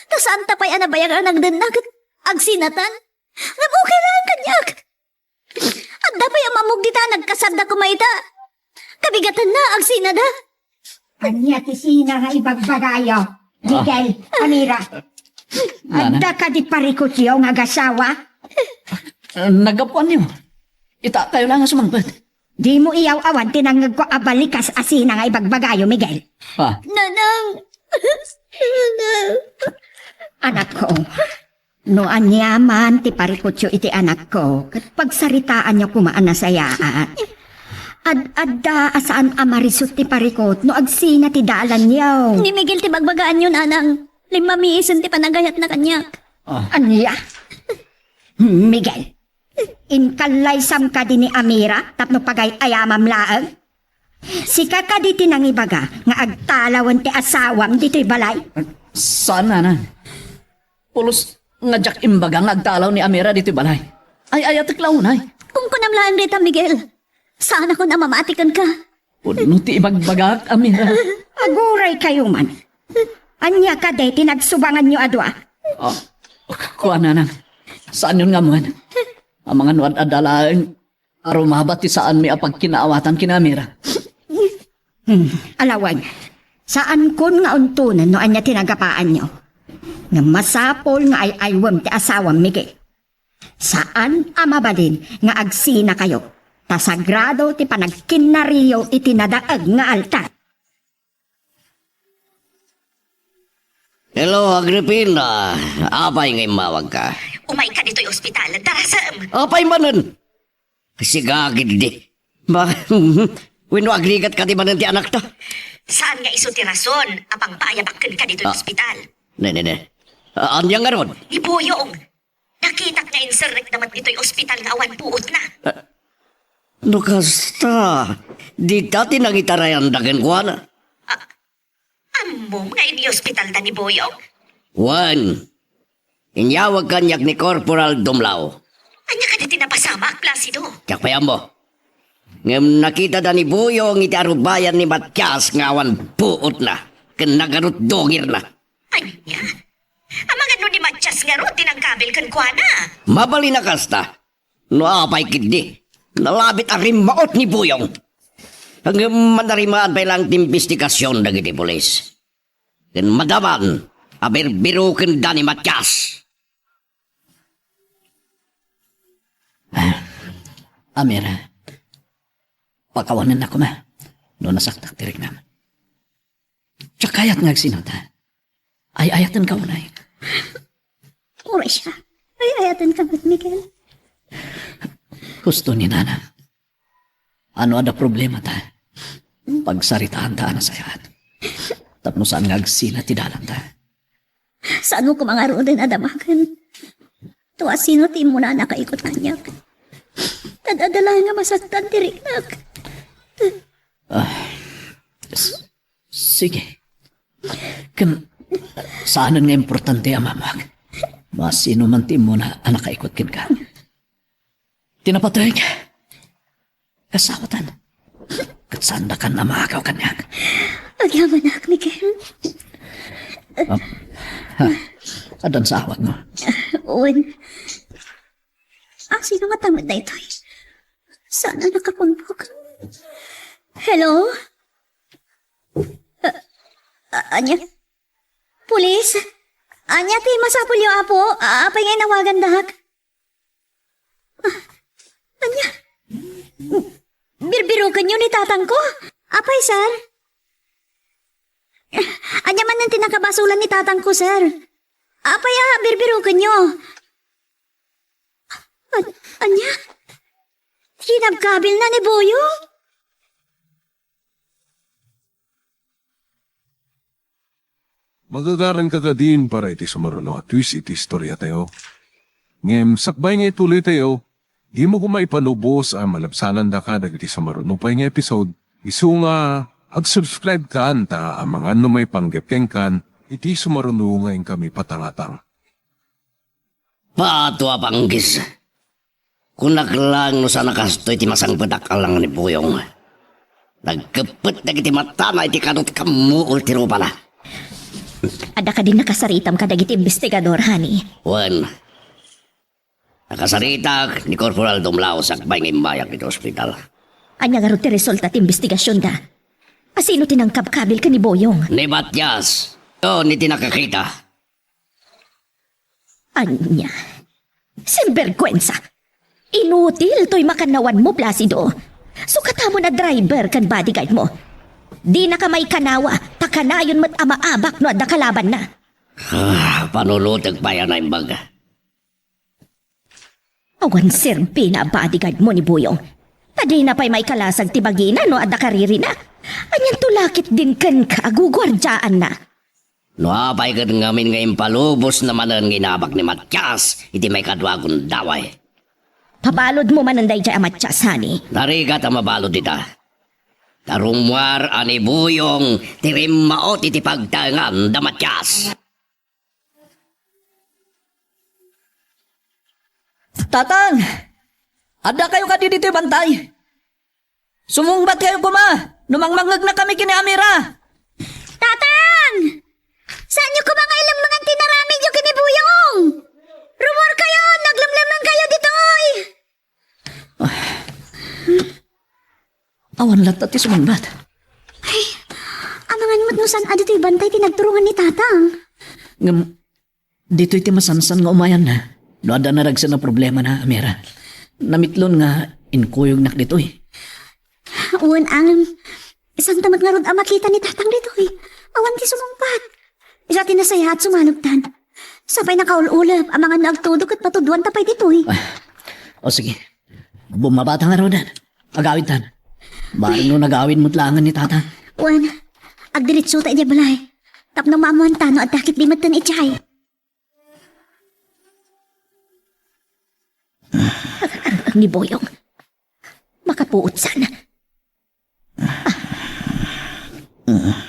Ta saanta pay a nabayag a nagdenna ket agsinatan? Ngem okay laeng kaniak. Adda pay a mammog dita a nagkasarda koma ita. Kabigatanna, agsinada. Ania ti sina nga ibagbagayo? Ah. Miguel, Amira. Nana. Adda kadi parikutyo nga agasawa? Naggapuanyo. Itakayo la nga sumangpet. Dimo iyaw-awan ti nangngegko a balikas a sina nga ibagbagayo, Miguel. Ah. Nanang. Nanang. Anakko, no ania man ti parikutyo iti anakko, ket pagsaritaanyo koma a nasayaat. Ad-adda a saan a marisut ti parikut no agsina ti dalanyo. Ni Miguel ti bagbagaanyo, Nanang. Limmamiisen ti panagayatna kaniak. Ah. Ania? Miguel, inkallaysam kadi ni Amira tapno pagay-ayamam laeng? Sika kadi ti nangibaga nga agtalawen ti asawam ditoy balay? Saan, Nanang. Pulos nga diak imbaga nga agtalaw ni Amira ditoy balay. Ay-ayatek la unay. Kunkunam laeng dita, Miguel. Saanakon a mamati kenka. Pudno ti ibagbagak, Amira. Aguraykayo man. Ania kadi ti nagsubanganyo a dua? Ah, kua, Nanang. Saanyon nga ammoen. Amangan no ad-adda laeng a rumaba ti saanmi a pagkinaawatan ken ni Amira. Hmm, alawen. Saankon nga untonen no ania ti nagapaanyo. Ngem masapul nga ay-aywem ti asawam, Miguel. Saan a mabalin nga agsinakayo, ta sagrado ti panagkinnariyo iti nadaeg nga altar. Hello, Agripina. Apay nga immawagka? Umayka ditoy ospital. Darasem. Apay manen? Sigagid di. Ba, wenno agrigat kadi manen ti anakta? Saan nga isu ti rason a pangpaayabak kenka ditoy Ah. ospital? Ne, ne, ne. Ah, ania ngarud? Ni Boyong. Nakitak nga inserrekda met ditoy ospital nga awan puotna. Ah, no kasta, dita ti nangitarayanda kenkuana. Ah, ammom nga in-ospitalda ni Boyong? Wen, inyawag kaniak ni Corporal Dumlao. Ania kadi ti napasamak, Placido? Diak pay ammo. Ngem nakitada ni Boyong iti arubayan ni Matias nga awan puotna, ken nagarud dungirna. Ania? Amangan no ni Matias ngarud ti nangkabil kenkuana? Mabalin a kasta. No apay ketdi, nalabit a rimmaot ni Boyong. Ngem manarimaan pay laeng ti imbestigasion dagiti pulis. Ken madaman a birbirokenda ni Matias. Ah, Amira, pakawanennak koma no nasaktak ti riknam. Diak kayat nga agsinata. Ay-ayatenka unay. Uray siak. Ay-ayatenka met, Miguel. Husto ni Nana. No adda problemata, pagsaritaanta a nasayaat. Tapno saan nga agsina ti dalanta. Saanmo koma ngaruden a damagen. Tua sino ti immuna a nakaikut kaniak? Ad-adda laeng nga masaktan ti riknak. Ah, s-, sige. Ken, saanen nga importante a mammuak. Masino man ti immuna a nakaikut kenka. Ti napateg, kasawatan. Ket saandakan a maagaw kaniak. Agyamanak, Miguel. Ah, ha? Addan sa awatmo? Wen. Ah, sino nga tamad daytoy? Saan a nakapungpok? Hello? Ah, ah, ania? Pulis? Ania ti masapulyo, Apo? Ah, apay nga inawagandak? Ah, ania? Birbirokenyo ni tatangko? Apay, sir? Ania manen ti nakabasolan ni tatangko, sir? Apay a birbirokenyo? An-, ania? Kinabkabilna ni Boyong? Magagaranka kadin para iti sumaruno a twist iti istoriatayo. Ngem sakbay nga ituloytayo, dimo koma ipalubos a malabsanandaka dagiti sumaruno pay nga episode. Isu nga ag-subscribe kan ta amangan no maipanggep kenkan iti sumaruno nga inkami patangatang. Pato a panggis. Kunak laeng no saan a kastoy ti masangpetak a lang ni Buyong. Nagkeppet dagiti matana iti kano ti kammuol ti rupana. Adda kadin nakasaritam kadagiti investigador, honey? Wen. Nakasaritak ni Corporal Dumlao sakbay nga immayak iti ospital. Ania ngarud ti resulta ti investigasionda? Asino ti nangkabkabil ken ni Buyong? Ni Matias. Ken iti nakakita. Ania? Sinbergwensa! Inutil toy makannawanmo, Placido. Sukatamon a driver ken bodyguard mo. Dinaka maikanawa, ta kanayon met a maabak no adda kalabanna. Ah, panulotek pay a naimbag. Awan serbina a bodyguard mo ni Buyong. Ta dina pay maikalasag ti bagina no adda karirina. Anianto la ketdin kenka a guguardiaanna? No apay ket ngamin nga impalubosna manen nga inabak ni Matias iti maikadua a gundaway. Pabaludmo manen daydiay a Matias, honey. Narigat a mabalud ita. Ta rummuar a ni Buyong ti rimmaot iti pagtaengan da Matias. Tatang! Addakayo kadi ditoy bantay? Sumungbatkayo koma no mangmangegnakami ken ni Amira. Tatang! Saanyo koma nga ilemmengan ti inaramidyo ken ni Buyong? Rummuarkayon, aglemlemmengkayo ditoy! Awan latta ti sumungbat. Ay, amangan met no saan a ditoy bantay ti nagturongan ni Tatang. Ngem, ditoy ti masansan nga umayanna. No adda naragsen a problemana, Amira. Namitlon nga inkuyognak ditoy. Wen, ngem, saan ta met ngarud a makita ni Tatang ditoy? Awan ti sumungbat. Isu ti nasayaat sumanogtan. Sapay nakaul-ulep, amangan no agtudok ket patudwanta pay ditoy. Ah, o sige. Bumabata ngaruden. Agawidtan. Bareng no nagawid met laengen ni Tatang. Wen, agdiretsota idiay balay. Tapno maammoanta no adda ketdi metten idiay. Ni Boyong. Makapuotsan.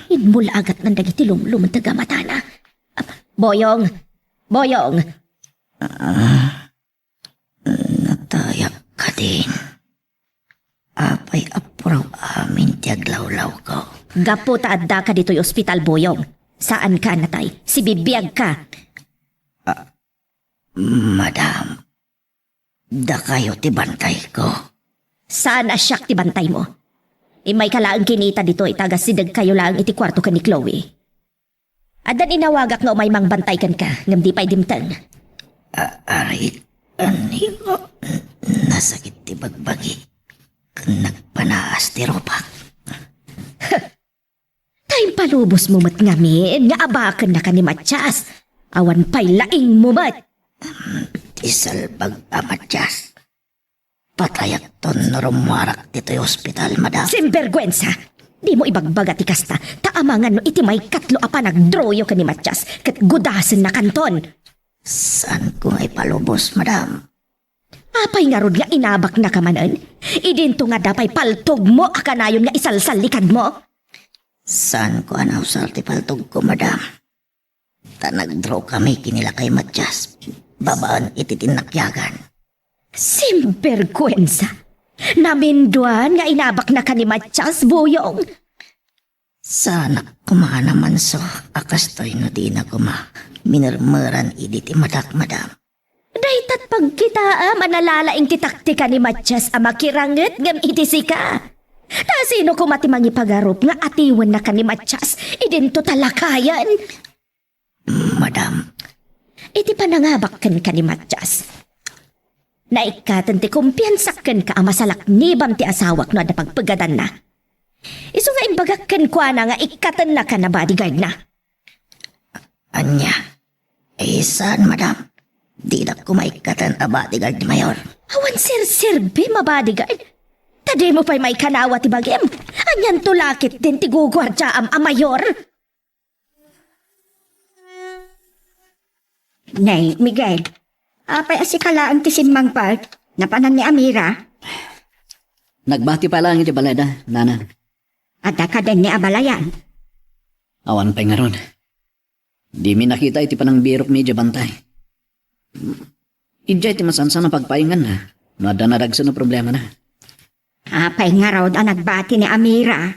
Immulagatnan dagiti lumlum taga matana. Boyong! Boyong! Natayak kadin. Apay a puraw amin ti aglawlawko? Gapu ta addaka ditoy ospital, Boyong. Saanka a natay. Sibibiagka. Ah, madam, dakayo ti bantayko. Saan a siak ti bantaymo? Immayka laeng kinita ditoy ta agasidegkayo laeng iti kuarto ken ni Chloe. Addan inawagak nga umay mangbantay kenka, ngem di pay dimteng. A-, arik, anigo, nasakit ti bagbagi, ken nagpanaas ti rupak. Ta impalubosmo met ngamin nga abakennaka ni Matias. Awan pay laingmo met. Ti salbag a Matias. Patayakton no rummuarak ditoy ospital, madam. Sinbergwensa! Dimo ibagbaga ti kasta, ta amangan no iti maikatlo a panagdroyo ken ni Matias, ket gudasennakanton. Saanko nga ipalubos, madam. Apay ngarud nga inabaknaka manen? Idinto nga adda pay paltogmo a kanayon nga isalsallikadmo? Saanko a nausar ti paltogko, madam. Ta nagdraw kami ken ni lakay Matias babaen iti tinnakiagan. Sinbergwensa! Naminduan nga inabaknaka ni Matias, Boyong! Saanak koma a namanso a kastoy no dina koma minermeran idi ti madak, madam. Daytat pagkitaem a nalalaing ti taktika ni Matias a makiranget ngem iti sika. Ta sino koma ti mangipagarup nga atiwennaka ni Matias idinto ta lakayen? Madam. Iti panangabak kenka ni Matias, naikkaten ti kumpiansak kenka a masalaknibam ti asawak no adda pagpegadanna. Isu nga imbagak kenkuana nga ikkatennaka a bodyguardna. Ania? Eh, saan, madam? Dinak koma ikkaten a bodyguard, Mayor. Awan serserbim a bodyguard. Ta dimo pay maikanawa ti bagim. Anianto la ketdin ti guguardiaam a mayor? Nay, Miguel, apay a sika laeng ti simmangpet? Napanan ni Amira? Nagbati pay laeng iti balayda, nana. Adda kadin ni abalayan? Awan pay ngarud. Dimi nakita iti panangbirokmi idiay bantay. Idiay ti masansan a pagpainganna no adda nadagsen a problemana. Apay ngarud a nagbati ni Amira?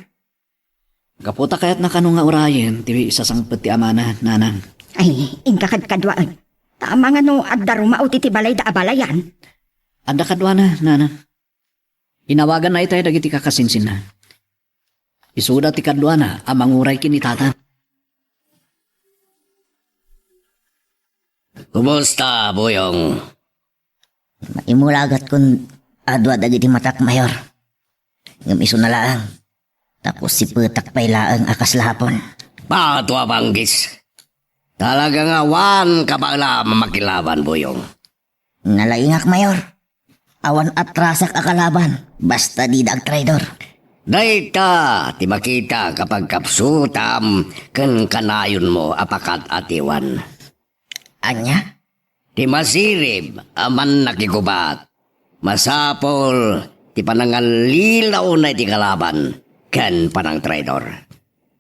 Gapu ta kayatna kano nga urayen ti sasangpet ti amana, nanang. Ay, inka kadkaduaen. Ta amangan no adda rumao ti balayda abalayan. Adda kaduana, nanang. Inawaganna itay dagiti kakasinsinna. Isuda ti kaduana a manguray ken ni tatang. Kumusta, Buyong? Maimulagat kun adua dagiti matak, Mayor. Ngem isuna laeng, tapos sipetak pay laeng a kasla a pon. Bato a banggis. Talaga nga awan kabaelam a makilaban, Buyong. Nalaingak, Mayor. Awan atrasak a kalaban, basta dida agtraidor. Dayta ti makita kapag kapsutam ken kanayonmo a pakat-atiwan. Ania? Ti masirib a mannakigubat, masapul ti panangallilawna iti kalaban ken panangtraidor.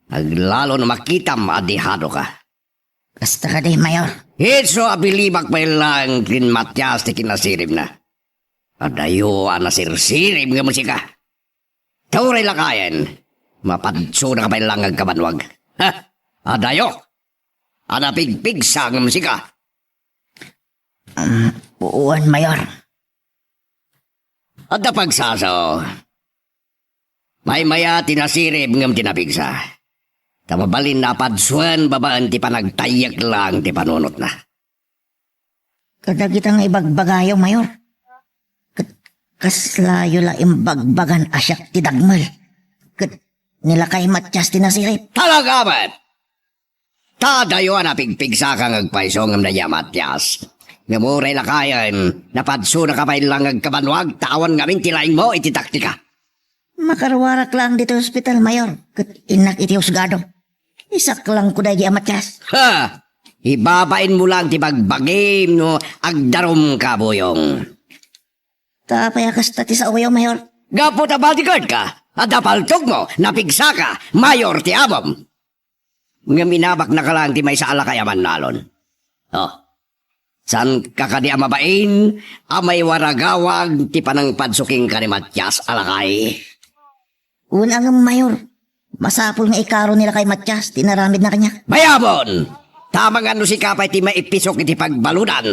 Aglalon a makitam a dihado ka. Kasta kadi, Mayor. Isu a bilibak pay laeng ken Matias ti kinasiribna. Adayo a nasirsirib ngem sika. Ta uray lakayen, mapadsodaka pay laeng agkabanwag. Ha? Adayo a napigpigsa ngem sika. Um, wen, Mayor. Adda pagsaso. Maymaya ti nasirib ngem ti napigsa. Ta mabalin a padsuen babaen ti panagtayyek laeng ti panunotna. Kadagita nga ibagbagayo, Mayor. Ket kaslayo la imbagbagan a siak ti dagmel. Ket ni lakay Matias ti nasirib. Talaga met! Ta adayo a napigpigsaka nga agpayso ngem daydi a Matias. Ngem uray lakayen, napadsodaka pay laeng agkabanwag ta awan ngamin ti laingmo iti taktika. Makaruarak laeng ditoy ospital, Mayor, ket innak iti husgado. Isaklangko daydi a Matias. Ha! Ibabainmo laeng ti bagbagim no agdarumka, Buyong. Ta apay a kasta ti saoyo, Mayor? Gapu ta bodyguard ka, adda paltogmo, napigsaka, Mayor ti amom. Ngem inabaknaka laeng ti maysa a lakay a mannalon. Oh. Saanka kadi a mabain a maiwaragawag ti panangpadso kenka ni Matias a lakay? Wen a ngem, Mayor. Masapul nga ikaro ni lakay Matias ti inaramidna kaniak. Bayamon! Ta amangan no sika pay ti maipisok iti pagbaludan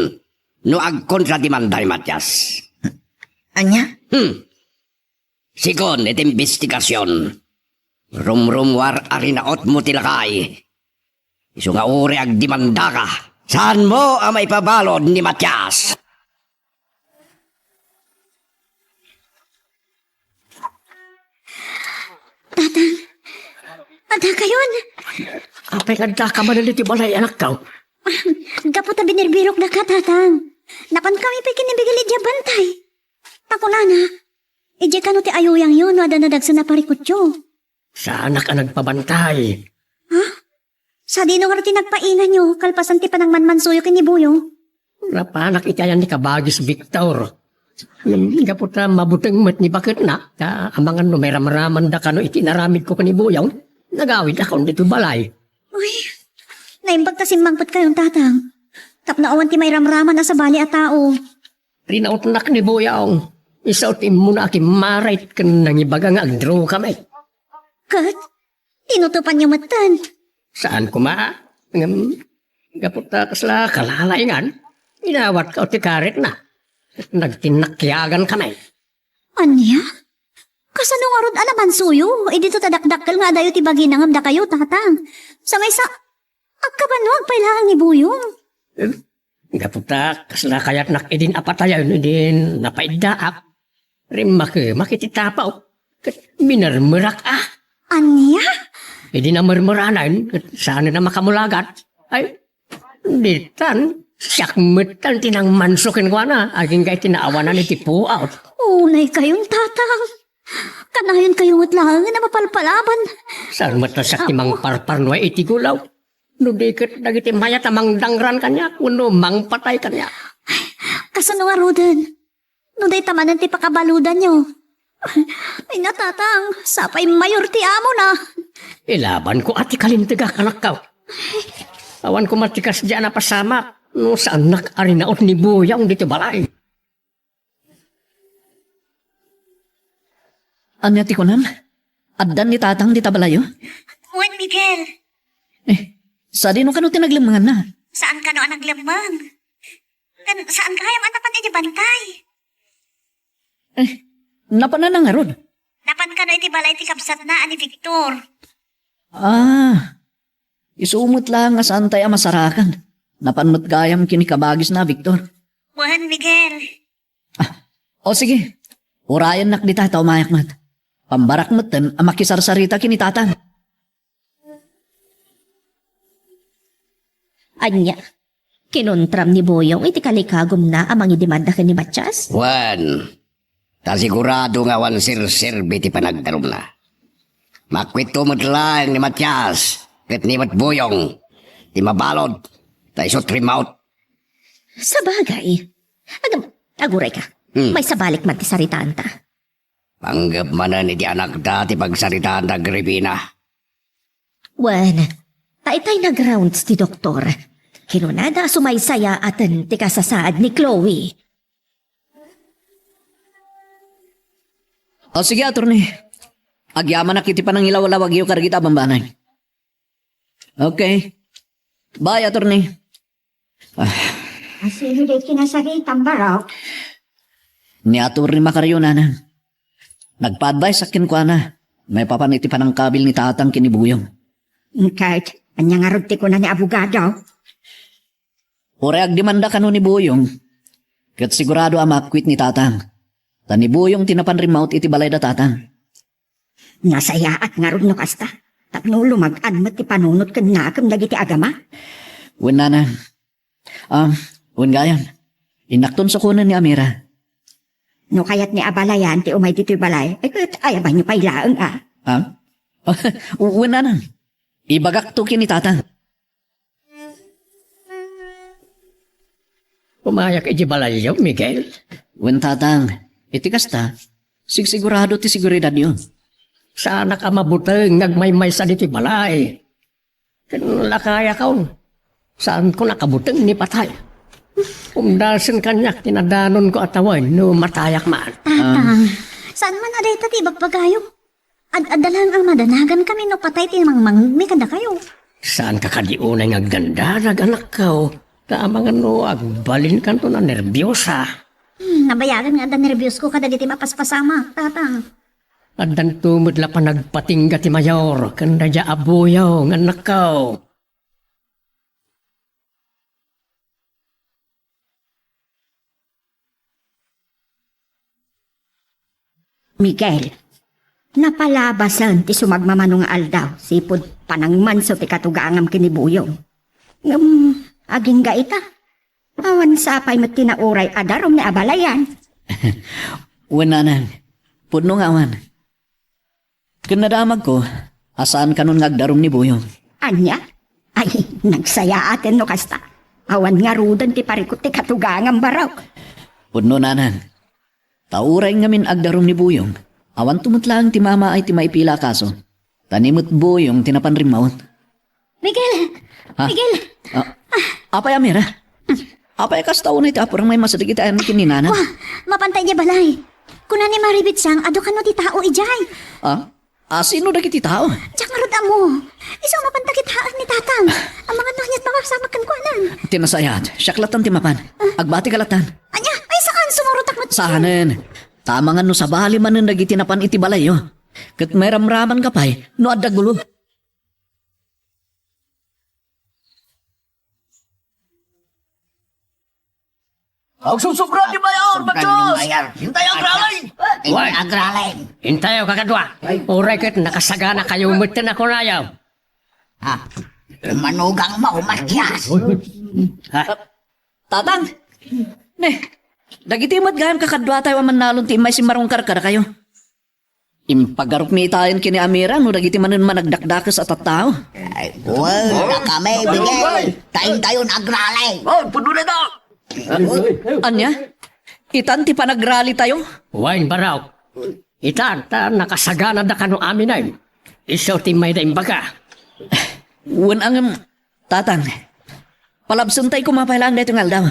no agkontradimanda ni Matias. Ania? Hmm. Sigun iti imbestigasion, rumrummuar a rinautmo ti lakay. Isu nga uray agdimandaka, saanmo a maipabalud ni Matias. Tatang, adda kayon? Apay nga addaka manen iti balay, anakko? Gapu ta binirbirokdaka, Tatang. Napankami pay ken ni Miguel idiay bantay. Ta kunana, idiay kano ti ayuyangyo no adda nadagsen a parikutyo. Saanak a nagpabantay. Ha? Sadino ngarud ti nagpainganyo kalpasan ti panangmanmansuyo ken ni Buyong? Napanak iti ayan ni Kabagis Victor. Ngem gapu ta mabuteng met ni baketna, ta amangan no mairamramanda kano iti inaramidko ken ni Buyong, nagawidakon ditoy balay. Uy, naimbag ta simmangpetkayon, Tatang. Tapno awan ti mairamraman a sabali a tao. Rinautnak ni Buyong. Isu ti immuna a kimmarit ken nangibaga nga agdrogami. Ket? Tinutopanyo metten? Saan koma. Ngem, gapu ta kasla kalalaingan, inawatka ti karitna. Nagtinnakkiagankami. Ania? Kasano ngarud a namansuyo? Idi ta dakdakkel nga adayo ti bagina ngem dakayo, Tatang. Sa maysa, agkabanwag pay laeng ni Buyong. Gapu ta kasla kayatnak idin a patayen idin napaiddaak. Rimmakemak iti tapaw ket minermerak a. Ania? Idi namermeranen ket saanen a makamulagat. Ay, ditan, siak metten ti nangmanso kenkuana agingga iti naawanan iti puot. Unay kayon, Tatang. Kanayon kayo met laengen a mapalpalaban. Saan met a siak ti mangparparnua iti gulaw? No di ket dagiti mayat a mangdangran kaniak wenno mangpatay kaniak. Kasano ngaruden? No dayta manen ti pakabaludanyo. Ay, natatang, sapay mayor ti amona. Ilabanko a ti kalintegak, anakko. Awan koma ti kasdi a napasamak no saannak a rinaut ni Buyong ditoy balay. Ania ti kunam? Addan ni tatang dita balayo? Wen, Miguel. Eh, sadino kano ti naglemmenganna? Saan kano a naglemmeng? Ken saan gayam a napan iti bantay? Eh, napan a nangarud? Napan kano iti balay ti kabsatna a ni Victor. Ah, isu met laeng a saantay a masarakan. Napan met gayam ken ni kabagisna, Victor. Wen, Miguel. Ah, o sige. Urayennak dita ta umayak met. Pambarak metten a makisarsarita ken ni tatang. Ania? Kinontram ni Buyong iti kalikagumna a mangidimanda ken ni Matias? Wen, ta sigurado nga awan serserbi ti panagdarumna. Makuitto met laeng ni Matias ket ni met Buyong ti mabalud ta isu ti rimmaut. Sabagay. Agam, aguray ka. Hmm. Maisabalik man ti saritaanta. Panggep manen iti anakda ti pagsaritaanda, Agripina. Wen, ta itay nag-rounds ti doktor. Kinunada a sumaysayaaten ti kasasaad ni Chloe. O sige, attorney. Agyamanak iti panangilawlawagyo kadagiti a bambanag. Okay. Bye, attorney. Ah. Asino di kinasaritam, Barok? Ni Attorney Macario, nanang. Nagpa-advise-ak kenkuana maipapan iti panangkabil ni tatang ken ni Buyong. Kayat, ania ngarud ti kuna ni abogado? Uray agdemanda kano ni Buyong, ket sigurado a makuit ni tatang. Ta ni Buyong ti napan rimmaut iti balay da tatang. Nasayaat ngarud no kasta, tapno lumag-an met ti panunot ken nakem dagiti agama. Wen, nanang. Ah, wen gayam. Innakton sukonen ni Amira. No kayat ni abalayan ti umay ditoy balay, eh, ket ayabanyo pay laeng, a. Ah? Wen, nanang. Ibagakto ken ni tatang. Umayak iti balayyo, Miguel. Wen, tatang. Iti kasta, sigsigurado ti seguridadyo. Saanak a mabuteng nga agmaymaysa ditoy balay. Ken lakayakon, saanko nakabuteng ni patay. Umdasen kaniak ti nadanonko a tawen no matayak man. Tatang, saan man a dayta ti ibagbagayo? Ad-adda laeng a madanagankami no patay ti mangmangngegmi kadakayo. Saanka kadi unay nga agdandanag, anakko. Ta amangan no agbalinkanto a nerbiosa. Hmm, nabayagen nga adda nerbiosko kadagiti mapaspasamak, tatang. Addanto met la panagpatingga ti mayor ken daydiay a Buyong, annakko. Miguel, napalabasen ti sumagmamano nga aldaw sipud panangmanso ti katugangam ken ni Buyong. Ngem agingga ita, awan sapay met ti nauray a darum ni abalayan. Wen, nanang, pudno nga awan. Ken nadamagko a saan kanon nga agdarum ni Buyong. Ania? Ay, nagsayaaten no kasta. Awan ngaruden ti parikut ti katugangam, Barok. Pudno, nanang. Ta uray ngamin agdarum ni Buyong, awanto met laeng ti mamaay ti maipila a kaso. Ta ni met Buyong ti napan rimmaut. Miguel! Ha? Miguel! Ah, apay, Amira? Apay, kasta unay ti apurang maimasideg iti ayanmi ken ni nanang? Wah, mapanta idiay balay. Kuna ni Mari Bitsang, adu kano ti tao idiay. Ah? Ah, sino dagiti tao? Diak ngarud ammo. Isu a mapanta kitaen ni tatang. Amangan no aniat ti mapasamak kenkuana. Ti nasayaat, siak lattan ti mapan. Ah. Agbatika lattan. Ania? Ay, saan? Sumurotak met. Saanen. Ta amangan no sabali manen dagiti napan iti balayyo. Ket mairamramanka pay no adda gulo. Agsusubra ni Mayor, Agsusubra ni Mayor. Intayo agralin. Intayo agralin. Intayo kakadua. Uray ket nakasaganakayo metten a kunayo. Ha? Manugang mo, Matias. Ha? Tatang. Ne, dagiti met gayam kakaduatayo a mannalon ti immay simmarungkar kadakayo. Impagarupmi itayen ken ni Amira no dagiti manen managdakdakes a tattao. Ay, well, kami, Miguel. Taintayon agrali. Oh, puno na to! Ania? Itan ti panagralitayo? Wen, Barok. Itan, ta nakasaganada kano aminen. Isu ti mayda imbaga. Wen a ngem, Tatang, palabsentay koma pay laeng daytoy nga aldaw.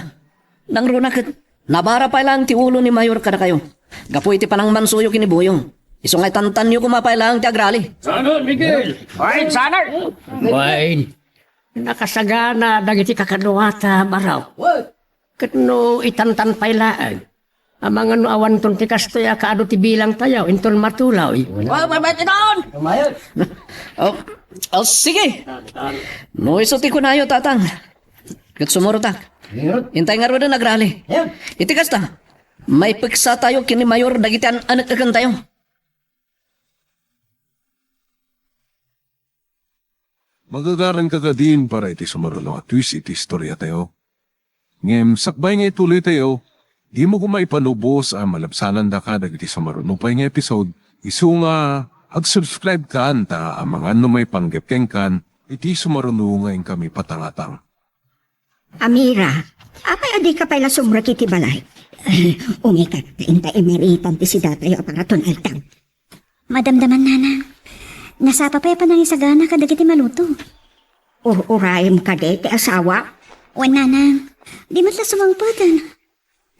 Nangruna ket nabara pay laeng ti ulo ni Mayor kadakayo gapu iti panangmansuyo ken ni Boyong. Isu nga itantanyo koma pay laeng ti agrali. Sanon, Miguel! Ay, sanon! Wen, nakasagana dagiti kakaduata, Barok. Ket no itantan pay laeng, amangan no awanton ti kastoy a kaadu ti bilangtayo inton matuloy. Wa, wa, wa, iton! Oh, oh, sige. No isu ti kunayo, Tatang. Ket sumurotak. Intay ngaruden agrali. Iti kasta, maipeksatayo ken ni Mayor dagiti an-, anek-ekentayo. Magagaranka kadin para iti sumaruno a twist iti istoriatayo. Ngem sakbay nga ituloytayo, dimo koma ipalubos a malabsanandaka dagiti sumaruno pay nga episode, isu nga ag-subscribe kan ta amangan no maipanggep kenkan iti sumaruno nga inkami patangatang. Amira, apay a dika pay la sumrek iti balay? Ay, umika, ta inta imiritan ti sidatayo a paraton aldaw. Madamdaman, Nanang. Nasapa pay a panangisagana kadagiti maluto. Ur-urayem kadi ti asawa? Wen, Nanang. Di met la sumangpet.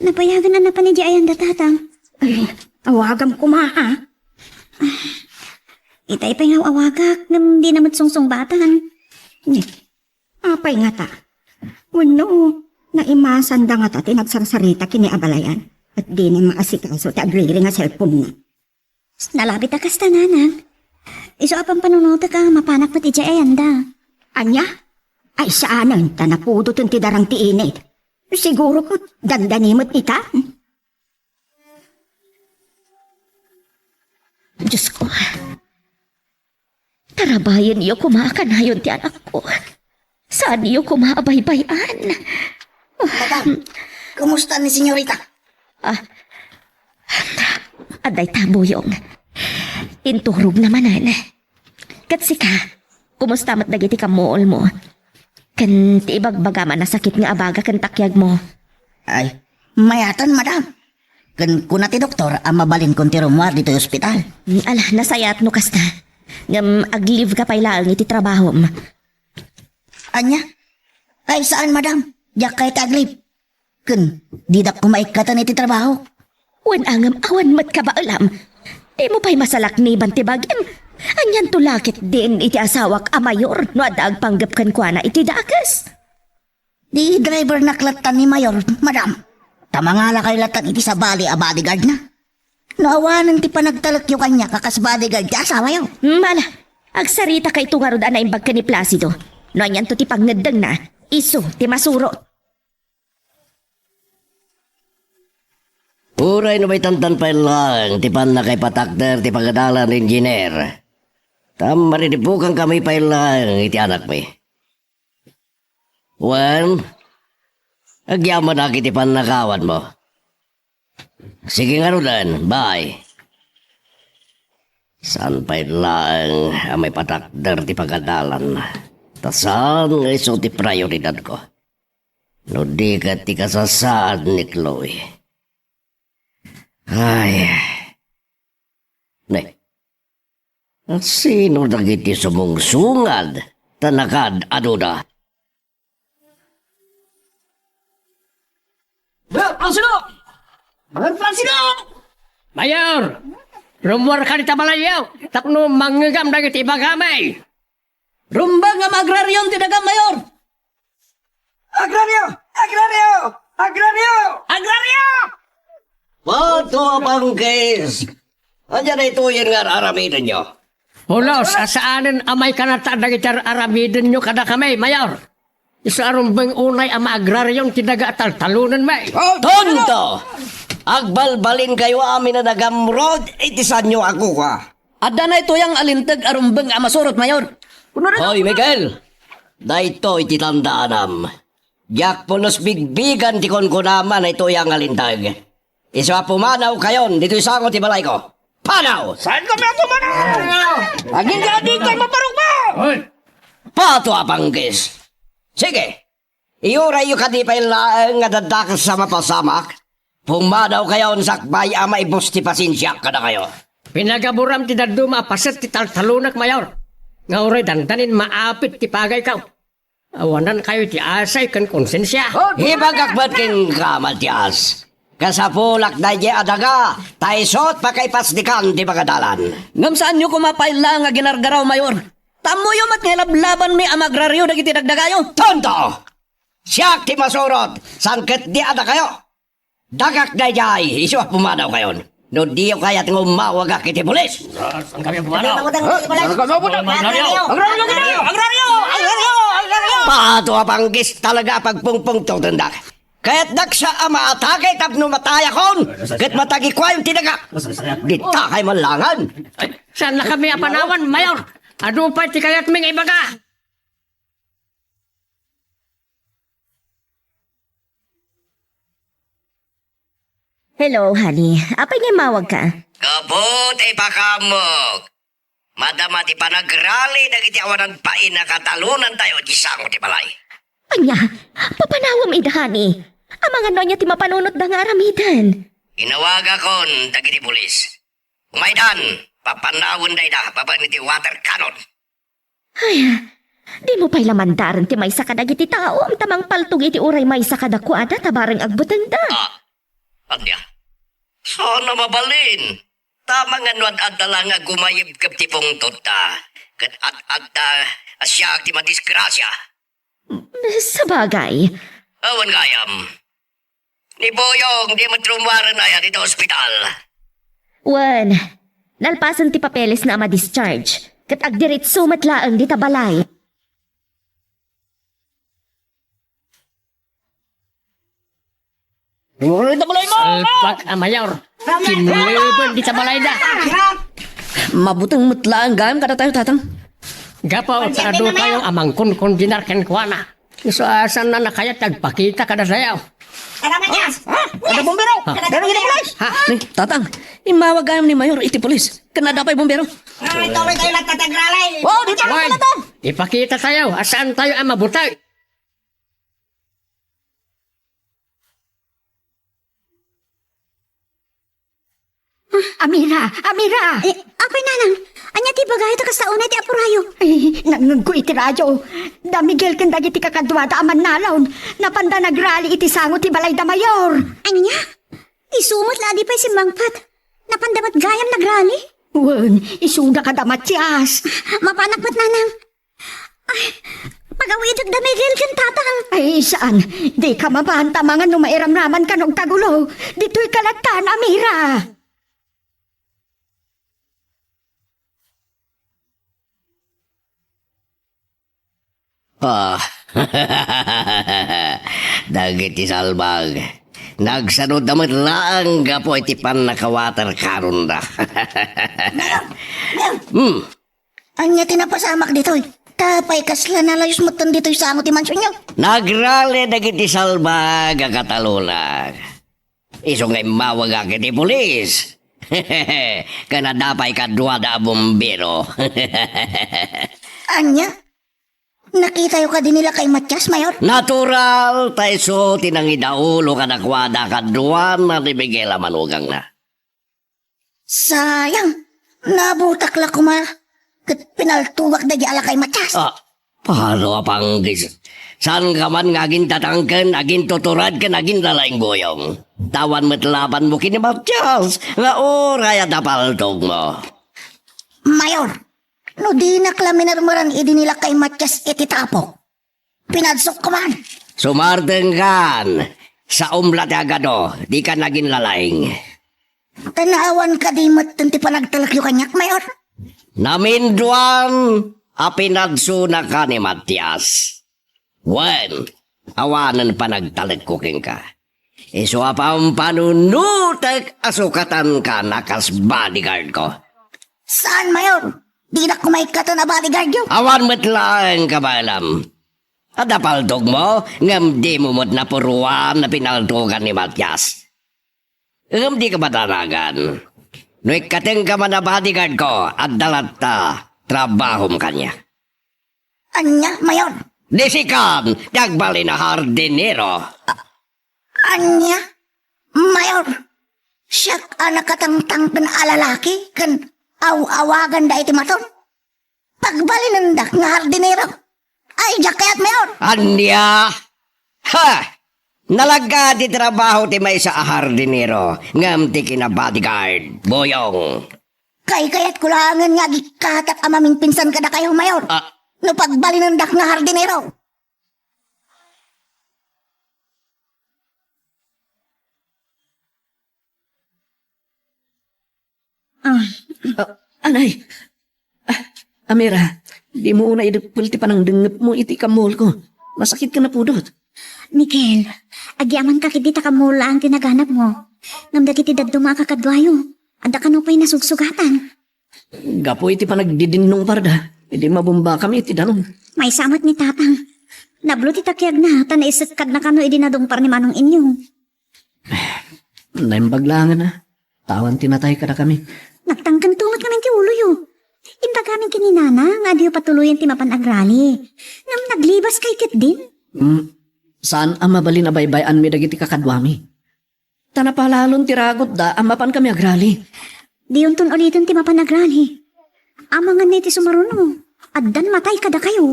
Napayagan a napan idiay ayan da Tatang. Ay, awagam koma, ha? Itay pay nga awagak, ngem dina met sungsungbatan. Ni, apay ngata? Wenno, naimasanda ngata ti nagsarsarita ken ni abalayan, ket dina maasikaso ti agriring a cellphone-na. Nalabit a kasta, Nanang. Isu a pampanunotek a mapanak met idiay ayan da. Ania? Ay, saanen, ta napudoten ti darang ti init. Siguro ket dandani met ita. Diosko, tarabayenyo koma a kanayon ti anakko. Saanyo koma a baybay-an. Madam, kumusta ni Senyorita? Ah, adda ita, Boyong. Inturogna manen. Ket sika, kumusta met dagiti kammuolmo? Ken ti ibagbagam a nasakit nga abaga ken takiagmo? Ay, mayatan, madam. Ken kuna ti doktor a mabalinkon ti rummuar ditoy ospital. Mm, ala, nasayaat no kasta. Ngem ag-leave ka pay laeng iti trabahom. Ania? Ay, saan, madam. Diak kayat ag-leave. Ken didak koma ikkatan iti trabaho. Wen a ngem awan met kabaelam. Dimo pay masalakniban ti bagim. Anianto la ketdin iti asawak a Mayor no adda agpanggep kenkuana iti dakes? Di drivernak latta ni Mayor, madam. Ta mangalakayo latta iti sabali a bodyguardna. No awanen ti panagtalekyo kaniak a kas bodyguard ti asawayo. Mala, agsarita kayto ngarud a naimbag ken ni Placido. No anianto ti pangngeddengna, isu ti masurot. Uray no maitantan pay laeng ti pannakaipatakder ti pagadalan, Engineer. Ta mariribukankami pay laeng iti anakmi. Wen, agyamanak iti pannakawanmo. Sige ngaruden, bye. Saan pay laeng a maipatakder ti pagadalan? Ta saan nga isu ti prioridadko? No di ket ti kasasaad ni Chloe. Ay. Ne. Sino dagiti sumungsungad ta nakaad-aduda? Mayor Placido! Mayor Placido! Mayor! Rummuarka dita balayyo tapno mangngegam dagiti ibagami. Rumbeng a maagrarion ti dagam, Mayor! Agrario! Agrario! Agrario! Agrario! Bato a bangkis! Ania daytoyen nga ar-aramidenyo? Pulos a saanen a maikana ta dagiti ar-aramidenyo kadakami, Mayor. Isu a rumbeng unay a maagrarion ti daga a taltalonenmi. Tonto! Agbalbalinkayo amin a nagamrod iti saanyo a kuka. Adda daytoy nga linteg a rumbeng a masurot, Mayor. Hoy, Miguel! Daytoy ti tandaanam. Diak pulos bigbigan ti kunkunam a daytoy nga linteg. Isu a pumanawkayon ditoy sango ti balayko. Panaw! Saan kami ang pumanaw? Agin ka dito, maparok mo! Hoy! Pato a panggis! Sige, iurayyo kadi pay laeng nga dadakes a mapasamak. Pumanaw kayon sakbay a maibus ti pasensiak kadakayo. Pinagaburam ti dadduma a paset ti taltalonak, Mayor. Nga uray dandanin maapit ti pagaykaw. Awanan kayo ti asay ken konsensia. Ibagak met kenka, Matias. Kasapulak daydiay a daga, ta isu ti pakaipasdikan ti pagadalan. Ngem saanyo koma pay laeng nga ginargaraw, Mayor. Ta ammoyo met nga ilablabanmi a maagrario dagiti dagdagayo. Tonto! Siak ti masurot, saan ketdi a dakayo. Dagak daydiay, isu a pumanawkayon. No diyo kayat nga umawagak iti pulis. Saan kami pumanaw? Saan kami pumanaw? Agrario! Agrario! Agrario! Agrario! Pato a panggis talaga a pagpungpungtotendak. Kayatdak sa a maatake tapno matayakon, ket matagikuayon ti daga. Dita kay malangan. Saan na kami a panawan, Mayor? Adu pay ti kayatmi nga ibaga. Hello, honey. Apay nga immawagka? Gapu ti ipakaammo. Madama ti panagrali dagiti awanan pay a katalonantayo iti sango ti balay. Ania, papanawem ida, honey. Amangan no ania ti mapanunotda nga aramiden. Inawagakon dagiti pulis. Umaydan, papanawenda ida babaen iti water cannon. Ay, dimo pay la mandaren ti maysa kadagiti taom ta mangpaltog iti uray maysa kadakuada ta bareng agbutengda. Ah, ania? Saan a mabalin? Ta amangan no ad-adda la nga gumayibkeb ti pungtodda, ket ad-adda a siak ti madisgrasia. Sabagay. Awan gayam. Ni Boyong, di met rummuaren aya dita ospital. Wen, nalpasen ti papelesna a ma-discharge, ket agdiritso met laeng dita balay. Rummuar dita balay mo! Salpak a Mayor, kinleben dita balayda. Mabuteng met laeng gayam kadatayo, Tatang. Gapu ta adu tayo a mangkonkondenar kenkuana. Isu a saan a kayat ti agpakita kadatayo. Tara, Matias! Ha? Ada bumbero! Ha? Dara iti pulis! Ha? Ni, Tatang, immawag gayam ni Mayor iti pulis. Ken adda pay bumbero. Ay, tuloy tayo nagtatagralay. Wow, dito na Wen, pala to! Ipakita tayo a saan tayo a mabuteng. Ah, Amira! Amira! Eh, apay, Nanang? Ania ti ibagayo ta kasta unay ti apurayo? Ay, nangngegko iti radio. Da Miguel ken dagiti kakaduada a mannalaw. Napanda nagrali iti sango ti balayda, Mayor. Ania? Isu met la a di pay simmangpet. Napanda met gayam nagrali? Wen, isuda kada Matias. Mapanak met, Nanang. Ay, pagawidek da Miguel ken Tatang. Ay, saan? Dika mapan ta amangan no mairamramanka no agkagulo. Ditoyka latta, Amira. Ah. Dagiti salbag, nagsanud da met laeng gapu iti pannakawater cannonda. Hmm. Ania ti napasamak ditoy? Apay kasla nalayus metten ditoy sango ti mansionyo? Nagrali dagiti salbag a katalonak. Isu nga immawagak iti pulis. Ken adda pay kaduada a bumbero. Ania? Nakitayo kadi ni Lakay Matias, Mayor? Natural, ta isu ti nangidaulo kadakuada kaduana ni Miguel a manugangna. Sayang, nabutak la koma ket pinaltogak dagiti a Lakay Matias. Ah, paro a panggis. Saanka man nga agintatang ken agintuturad ken aginlalaing Boyong. Ta awan met labanmo ken ni Matias nga uray adda paltogmo. Mayor, no dinak la minermeran idi ni Lakay Matias iti tapok, pinadsok koma. Sumartengkan, saom la ti agado, dika naginlalaing. Tanawan kadi metten ti panagtalekyo kaniak, Mayor? Naminduan a pinadsonaka ni Matias. Wen, awanen panagtalekko kenka. Isu a pampanunotek a sukatanka a kas bodyguardko. Saan, Mayor? Dinak koma ikkaten a bodyguardyo. Awan met laeng kabaelam. Adda paltogmo, ngem dimo met napuruan a pinaltogan ni Matias. Ngem dika madanagan. No ikkatenka man a bodyguard ko, adda latta trabahom kaniak. Ania, Mayor? Disikan ti agbalin a hardinero. Ania? Mayor, siak a nakatangtang ken a lalaki ken aw-awagan da iti maton? Pagbalinendak nga hardinero. Ay, diak kayat, Mayor. Ania? Ha! Nalagga ti trabaho ti maysa a hardinero, ngem ti kinabodyguard, Boyong. Kaykayatko laengen nga agikkatak a mamingpinsan kadakayo, Mayor. Ah. No pagbalinendak nga hardinero. Ah, ah, anay. Ah, Amira, dimo unay idukpel ti panangdengngepmo iti kammolko. Masakit ka na pudot. Miguel, agyamankak idi ta kammol laeng ti naganabmo. Ngem dagiti dadduma a kakaduayo, adda kano pay nasugsugatan. Gapu iti panagdidinnungparda, idi mabumbakami iti danum. Maysa met ni Tatang. Nablo ti takiagna, ta naisekkadna kano idi nadungpar ni Manong Inyong. Naimbag laengen a. Awan ti natay kadakami. Nagtangken tunget ngamin ti uloyo. Imbagamin ken ni Nana nga adiyo patuloyen ti mapan agrali. Ngem naglibaskay ketdin. Hmm, saan a mabalin a baybay-anmi dagiti kakaduami. Ta napalalon ti ragutda a mapankami agrali. Diyonton uliten ti mapan agrali. Amangan iti sumaruno, addan matay kadakayo.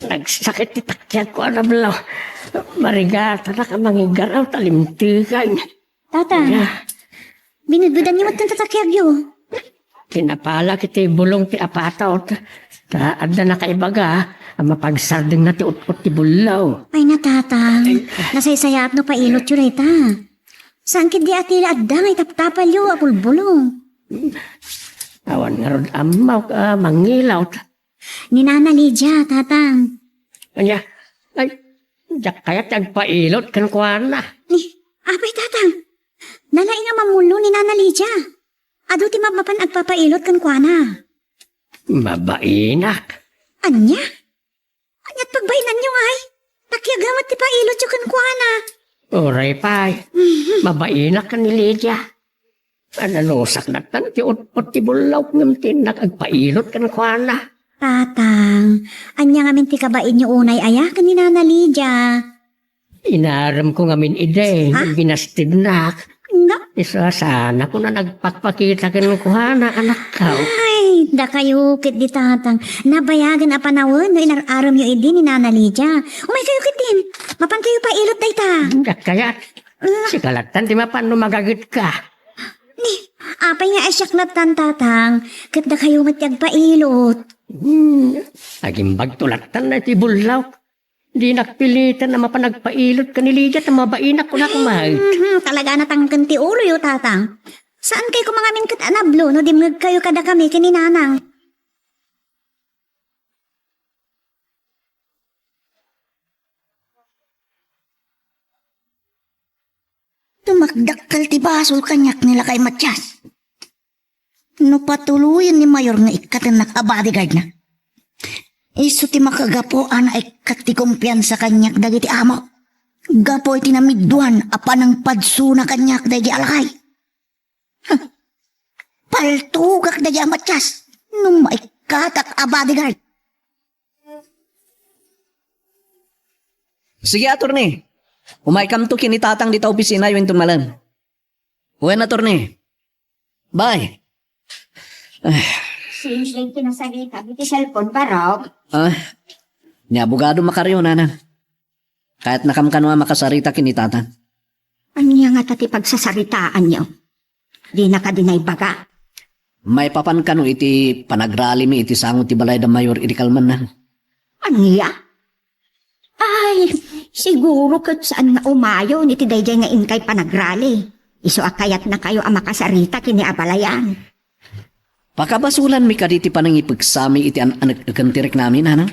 Nagsakit ti takiagko a nablo. Marigatanak a mangiggaraw ta limtegan. Tata, ya, binudbudanyo met ti takiagyo. Kinapalak iti bulong ti apatot. Ta adda nakaibaga a mapagsardengna ti ut-ot ti bullaw. Ay na, Tatang. Ay. Nasaysayaat no pailotyo dayta. Saan ketdi a tila adda nga itaptapalyo a bulbulong? Awan ngarud ammok a mangilaw. Ni Nana Lydia, Tatang. Ania? Ay, diak kayat ti agpailot kenkuana. Ni, apay, Tatang? Nalaing a mamulno ni Nana Lydia. Adu ti mapmapan agpapailot kenkuana. Mabainak. Ania? Ania't pagbainanyo, ay? Takiagna met ti pailotyo kenkuana. Uray pay. Mhm. Mabainak ken ni Lydia. Analusak nattan ti ut-ot ti bullaw ngem ti innak agpailot kenkuana. Tatang, ania ngamin ti kabainyo unay aya ken ni Nana Lydia? Inaremko ngamin idi, ha? Binastidnak. Nga? Isu a saan a kuna nagpakpakita kenkuana, anakko. Ay, dakayo ketdi, Tatang. Nabayagen a panawen no inar-aremyo idi ni Nana Lydia. Umaykayo ketdin. Mapankayo pailot dayta. Diak kayat. Ah. Sika lattan ti mapan no magagetka. Ni, apay nga siak lattan, Tatang? Ket dakayo met ti agpailot. Hmm, agimbagto lattan iti bullaw. Dinak piliten a mapan agpailot ken ni Lydia ta mabainak, kunak met. Mhm, talaga natangken ti uloyo, Tatang. Saankay koma ngamin ket a nablo no dimngegkayo kadakami ken ni Nanang. Tumakdakkel ti basol kaniak ni Lakay Matias. No patuloyen ni Mayor nga ikkatennak a bodyguardna, isu ti makagapu a naikkat ti kumpiansa kaniak dagiti amo gapu iti namidduan a panangpadsona kaniak daydi a lakay. Huh. Paltugak daydi a Matias no maikkatak a bodyguard. Sige, attorney. Umaykamto ken ni Tatang dita opisina inton malem. Wen, attorney. Bye. Ay. Sino ti nasarita iti cellphone, Barok? Ah, ni abogado Macario, Nanang. Kayatnakam kano a makasarita ken ni Tatang. Ania ngata ti pagsasaritaanyo? Dina kadi naibaga? Maipapan kano iti panagralimi iti sango ti balay da Mayor idi kalman, Nanang. Ania? Ay, siguro ket saan nga umayon iti daydiay nga inkay panagrali. Isu a kayatnakayo a makasarita ken ni abalayan. Pakabasolanmi kadi ti panangipeksami iti an-anek-eken ti riknami, Nanang?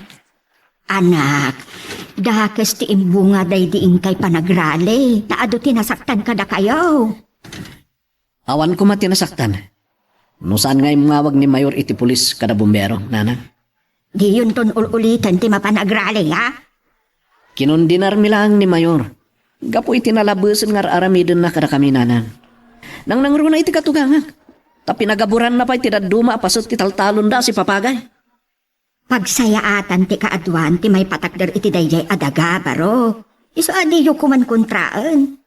Anak, dakes ti imbunga daydi inkay panagrali, ta adu ti nasaktan kadakayo. Awan koma ti nasaktan. No saan nga immawag ni Mayor iti pulis kada bumbero, Nanang? Diyonton ul-uliten ti mapan agrali, ha? Kinundenarmi laeng ni Mayor. gapu iti nalabesen nga ar-aramidenna kadakami, nanang. Nangnangruna iti katugangak, ta pinagaburanna pay ti dadduma a paset ti taltalonda a sipapagay. Pagsayaatan ti kaaduan ti maipatakder iti daydiay a daga, barok. Isu a diyo koman kontraen.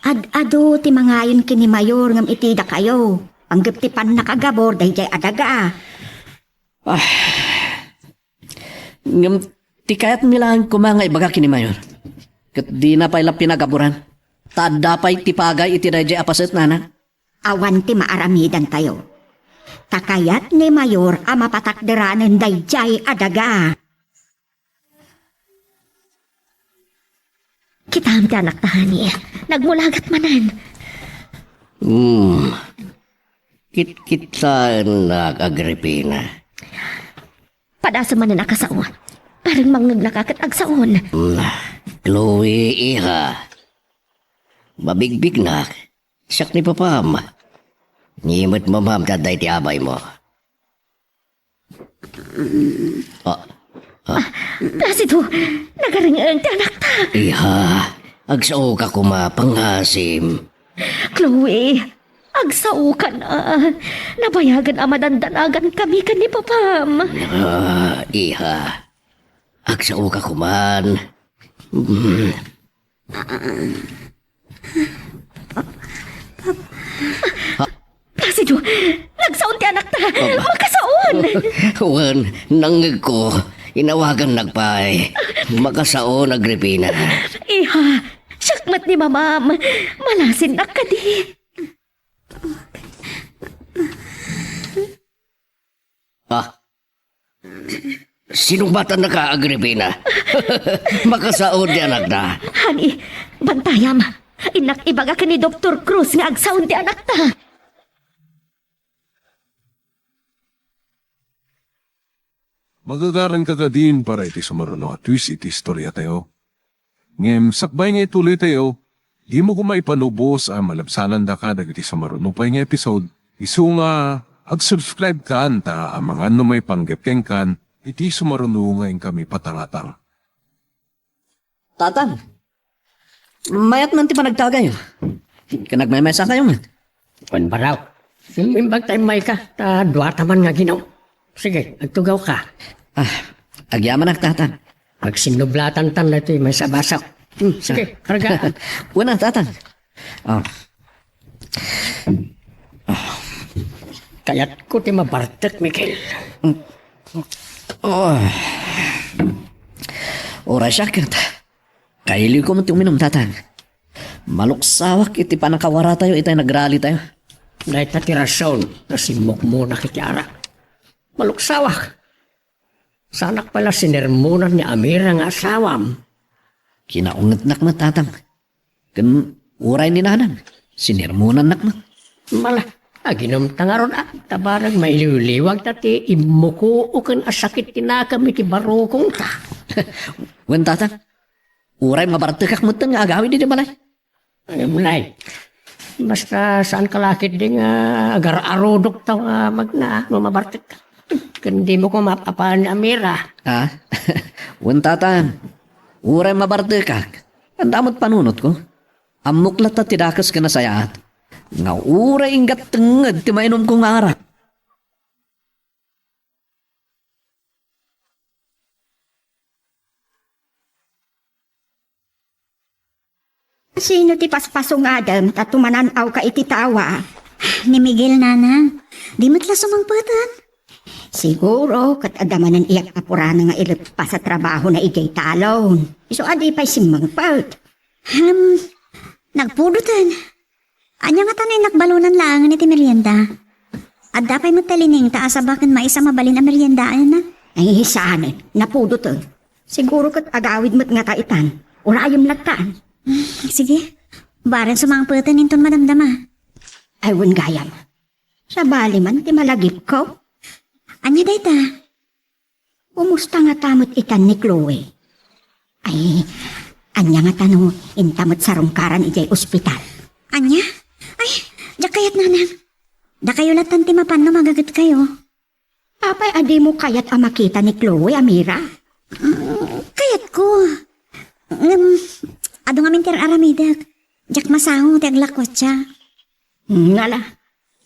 Ad-adu ti mangayon ken ni Mayor ngem iti dakayo, panggep ti pannakagabur daydiay a daga. Ah. Ngem ti kayatmi laeng koma nga ibaga ken ni Mayor, ket dina pay la pinagaburan, ta adda pay ti pagay iti daydiay a paset, nanang. Awan ti maaramidantayo. Ta kayat ni Mayor a mapatakderanen daydiay a daga. Kitam ti anakta, honey. Nagmulagat manen. Hmm. Kitkitaennak, Agripina. Padasem manen a kasao. Parang mangngegnaka ket agsaon. Hmm. Chloe, iha. Mabigbignak. Siak ni papam. Ni met mamam ti adda iti abaymo. Ah, ah. Ah, Placido, nagareng-eng ti anakta. Iha, agsaoka koma, pangasim. Chloe, agsaokan a. Nabayagen a madandanagan kami ken ni papam. Ah, iha, agsaoka koman. Mm. Placido, nagsaon ti anakta. Aba. Makasaon. Wen, nangngegko. Inawagannak pay. Makasaon, Agripina. Iha, siak met ni mamam. Malasinnak kadi. Ah. Sinungbatannaka, Agripina. Makasaon ti anakta. Honey, bantayam. Innak ibaga ken ni Doktor Cruz nga agsaon ti anakta. Magagaranka kadin para iti sumaruno a twist iti istoriatayo. Ngem sakbay nga ituloytayo, dimo koma ipanubos a malabsanandaka dagiti sumaruno pay nga episode, isu nga ag-subscribe kan ta amangan no maipanggep kenkan iti sumaruno nga inkami patangatang. Tatang, mayat man ti panagtagayo. Ken agmaymaysa kayo man. Wen, baraw. Imbag ta immayka, ta duata man nga ginom. Sige, agtugawka. Ah, agyamanak, Tatang. Agsinnublatantan daytoy maysa a baso. Hmm, sige, karga. Wen a, Tatang. Ah. Ah. Kayatko ti mabartek, Miguel. Ah. Uray siak ket. Kailiwko met ti uminum, Tatang. Maluksawak iti pannakawaratayo itay nagralitayo. Dayta ti rason ta simmukmonak iti arak. Maluksawak. Saanak pay la sinermonan ni Amira nga asawam. Kinaungetnak met, Tatang. Ken uray ni Nanang, sinermonannak met. Mala, aginumta ngarud a, ta bareng mailiwliwagta ti immuko ken a sakit ti nakem iti barukongta. Wen, Tatang, uray mabartekak metten nga agawid iti balay. Ay, Nay. Basta saanka la ketdi nga agar-arudok ta nga magna no mabartekka. Ken dimo koma mapaapan ni Amira. Ah? Wen, Tatang, uray mabartekak, adda met panunotko. Ammok latta ti dakes ken nasayaat. Nga uray inggat tengnged ti mainumko nga arak. Sino ti paspasungadem ta tumanan-awka iti tawa? Ni Miguel, Nanang. Di met la sumangpeten. Siguro, ket adda manen iyak a purana nga ileppas a trabahona idiay talon. Isu a di pay simmangpet. Hem, nagpudoten. Ania ngata no innak balunan laengen iti merienda? Adda pay met ti linengta a saba ken mais a mabalin a meriendaenna. Ay, saanen. Napudoten. Siguro ket agawid met ngata itan. Urayem lattan. Hmm, sige. Bareng sumangpeten inton madamdama. Ay, wen gayam. Sabali man ti malagipko. Ania dayta? Kumusta ngata met itan ni Chloe? Ay, ania ngata no inta met sarungkaran idiay ospital? Ania? Ay, diak kayat, Nanang. Dakayo lattan ti mapan no magagetkayo. Apay a dimo kayat a makita ni Chloe, Amira? Mm, kayatko. Ngem, Adu ngamin ti aramidek. Diak masango ti aglakuatsa. Hmm, ala.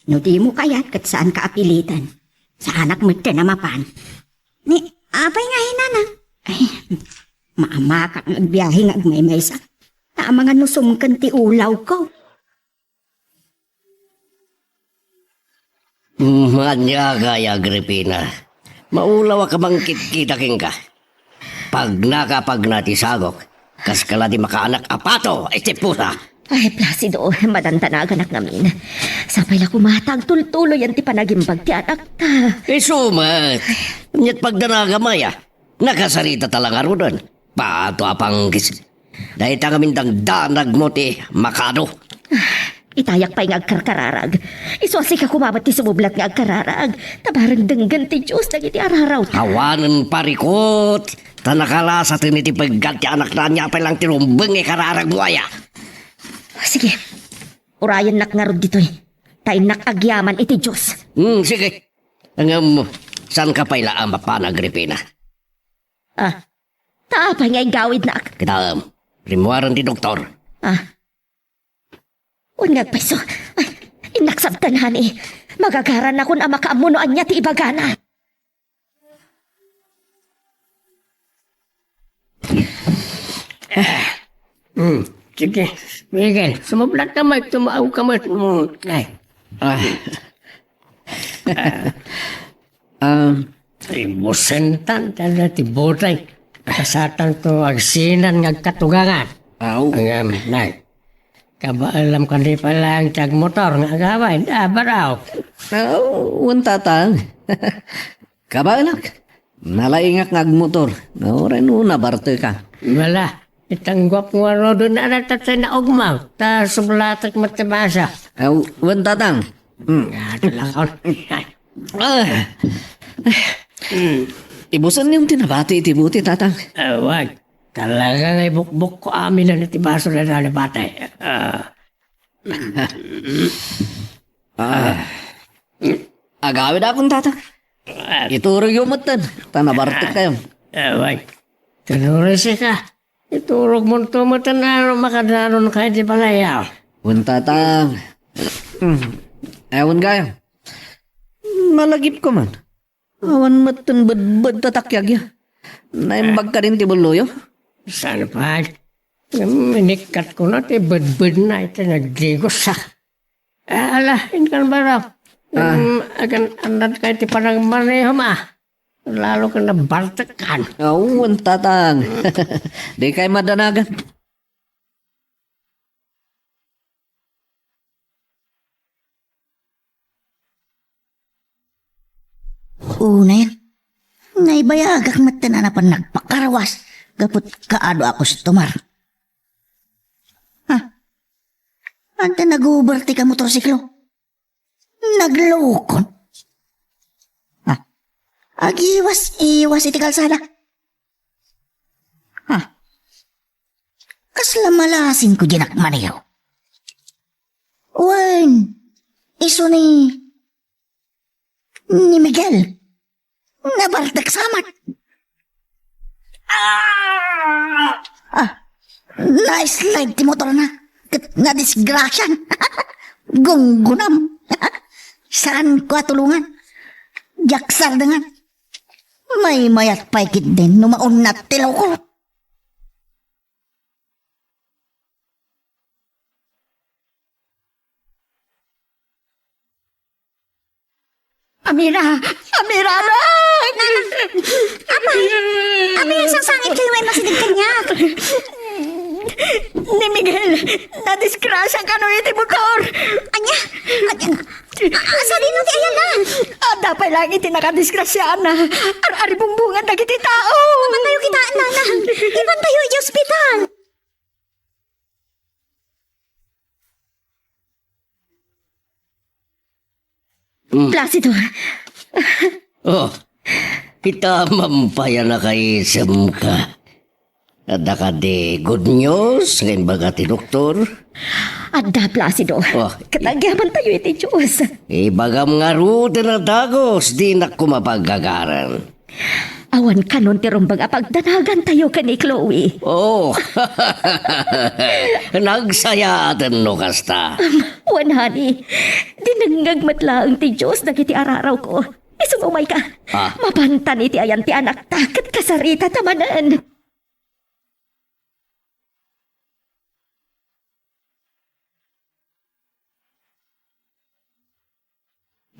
No dimo kayat, ket saanka a piliten. Saanak met ti a mapan. Ni, apay nga hinana? Ay, maamakak nga agbiahe nga agmaymaysa. Ta amangan no sumken ti ulawko. Maniaga, Agripina. Maulawak a mangkitkita kenka. Pagnaka a pagna ti sagok, kas kala ti makaanak a pato iti pusa. Ay, Placido, madandanaganak ngamin. Sapay la koma ta agtultuloyan ti panagimbag ti anakta. Isu met. Ket pagdanagam aya, nakasarita ta la ngaruden. Pato a panggis. Dayta ngamin dangdanagmo ti makado. Itayak pay nga agkarkararag. Isu a sika koma met ti sumublat nga agkararag. Ta bareng denggen ti Dios dagiti ararawta. Awanen parikut, ta nakalasaten iti peggad ti anakna, ania pay lang ti rumbeng nga ikararagmo aya. Sige, urayennak ngarud ditoy. Ta innak agyaman iti Dios. Hmm, sige. Ngem, saanka pay la a mapan, Agripina? Ah, ta apay nga igawidnak? Kitaem, rimmuaren ti doktor. Ah. Wen nga agpayso. Ay, innak sabtanani. Magagaranakon a makaammo no ania ti ibagana. Hmm, sige. Miguel, sumublat ka met, tumaw ka met. Hmm, ay. Ah. Ah, ibusentan, kada ti butay. Kasatan to agsinan nga agkatugangan. Aw. Ngem, nay. Kabaelam kadi pala ang ti agmotor nga agawid. Ah, baraw. Aw, wen tatang. Kabaelak. Nalaingak nga agmotor. Uray no nabarteka. Wala. Itang guap nga ano doon na natatay na ugmaw. Ta sublatak met ti basa. Aw, wen tatang. Hmm. Ah, talaga. Ah. Hmm. Ibusen niyo ti nabati iti buti, tatang. Ah, wag. Talaga nga ibukbok ko amin na ti baso na nalabati. Ah. Ah. Agawid akon, tatang. Ah. Iturog yo metten. Ta nabartek kayo. Ah, wag. Tinurisi ka. Iturog mo to metten a makadanon ka iti palayaw. Wen, tatang. Hmm. Ewan kayo. Malagip ko man. Awan met ten bedbed ta takyagya. Naimbag ka din ti bulloyo? Saan pa? Minikkat ko na ti bedbed na iti nagdigos, ha? Ah, ala, inkan baro. Ah. Em, agan, anad kay ti panagmaneho, ma. Lalo ka nabartekan. Awan, tatang. Di kay madanagan. Unayen, naibayagak met ti nanapan nagpakarwas gapu ti kaadu a kustomar. Ha? Anta nag-over ti kamotorsiklo? Naglukon? Ha? Agiwas-iwas iti kalsada? Ha? Kasla malasin ko dinak maniyo. Wen, isu ni, ni Miguel. Nabartek samat. Ah! Ah, na-slide ti motorna. Ket nadisgrasian. Gunggunam. Saan ko a tulungan. Diak sardengan. Maymayat pay ketdin no maunnat ti loko. Amira! Amira, anak! Nana! Apay! Apay, sangsangit kayo nga immasideg kaniak! Ni Miguel, nadisgrasya kano iti motor! Ania? Ania? A-, sadino ti ayana? Adda pay lang iti nakadisgrasyaanna. Ar-aribungbungan dagiti tao. Mapantayo kitaen, nana. Ipantayo iti ospital. Mm. Placido. Oh, kita mampay a nakaisemka. Adda kadi good news nga imbaga ti doktor? Adda, Placido. Oh. Ket agyamantayo iti Dios. Ibagam ngaruden a dagus, dinak koma paggagaran. Awan kanon ti rumbeng a pagdanagantayo ken ni Chloe. Oh, nagsayaaten no kasta. Wen, honey, dinengngeg met laeng ti Dios dagiti ararawko. Isu nga umayka. Ah. Mapantan iti ayan ti anakta ket kasarita ta manen.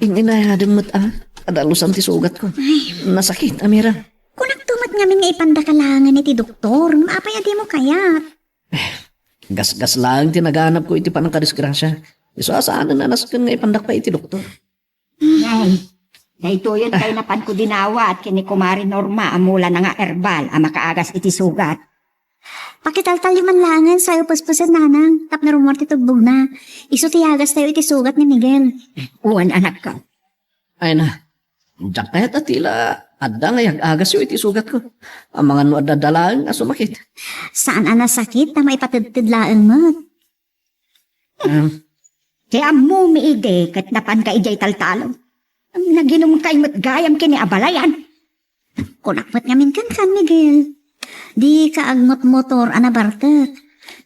In-inayadem met a kadalusan ti sugatko. Ay. Nasakit, Amira. Kunakto met ngamin nga ipandaka laengen iti doktor, ngem apay a dimo kayat? Gasgas laeng ti naganapko iti pannakadisgrasia. Isu a saanen a nasken nga ipandak pay iti doktor. Nay, daytoyen tay napanko dinawat ken ni Kumare Norma a mulana nga herbal a makaagas iti sugat. Pakitaltalyo man laengen sa ipuspusen, nanang, tapno rummuar ti tubbogna. Isu ti agastayo iti sugat ni Miguel. Wen, anakko. Ay na, diak kayat a tila adda nga iyag-agasyo iti sugatko. Amangan no adda laeng a sumakit. Saan a nasakit, ta maipatedted laeng met. Ah. Ti ammomi idi ket napanka idiay taltalon. Naginumkay met gayam ken ni abalayan. Kunak met ngamin kenka, Miguel. Dika agmotmotor a nabartek.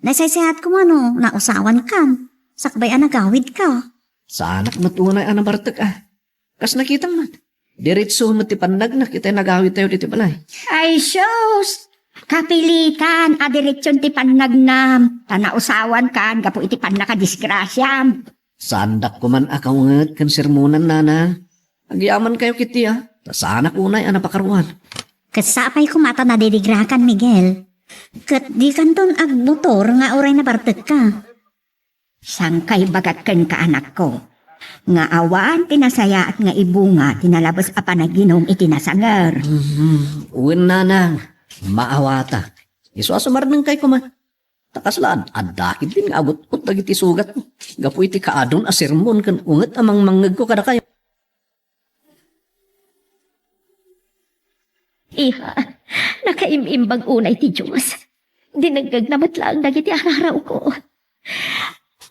Nasaysayat koma no nausawankan, sakbay a nagawidka. Saanak met unay a nabartek a. Kas nakitam met. Diretso met ti pannagna iti nagawidtayo ditoy balay. Ay, sus! Kapilitan a diretson ti pannagnam, ta nausawankan gapu iti pannakadisgrasiam. Saandak koman a kaunget ken sermonan, nanang. Agyamankayo ketdi a, ta saanak unay a napakaruan. Ket sapay koma ta nadirigrakan, Miguel. Ket dikanton agmotor nga uray nabartekka. Sangkay bagak kenka, anakko, nga awan ti nasayaat nga ibunga ti nalabes a panaginum iti nasanger. Mhm. Wen, nanang, maawatak. Isu a sumarnengkay koma. Ta kasla ad-, adda ketdin nga agut-ot dagiti sugatko gapu iti kaadun a sermon ken unget a mangmangngegko kadakayo. Iha, nakaim-imbag unay ti Dios. Dinengngegna met laeng dagiti ararawko.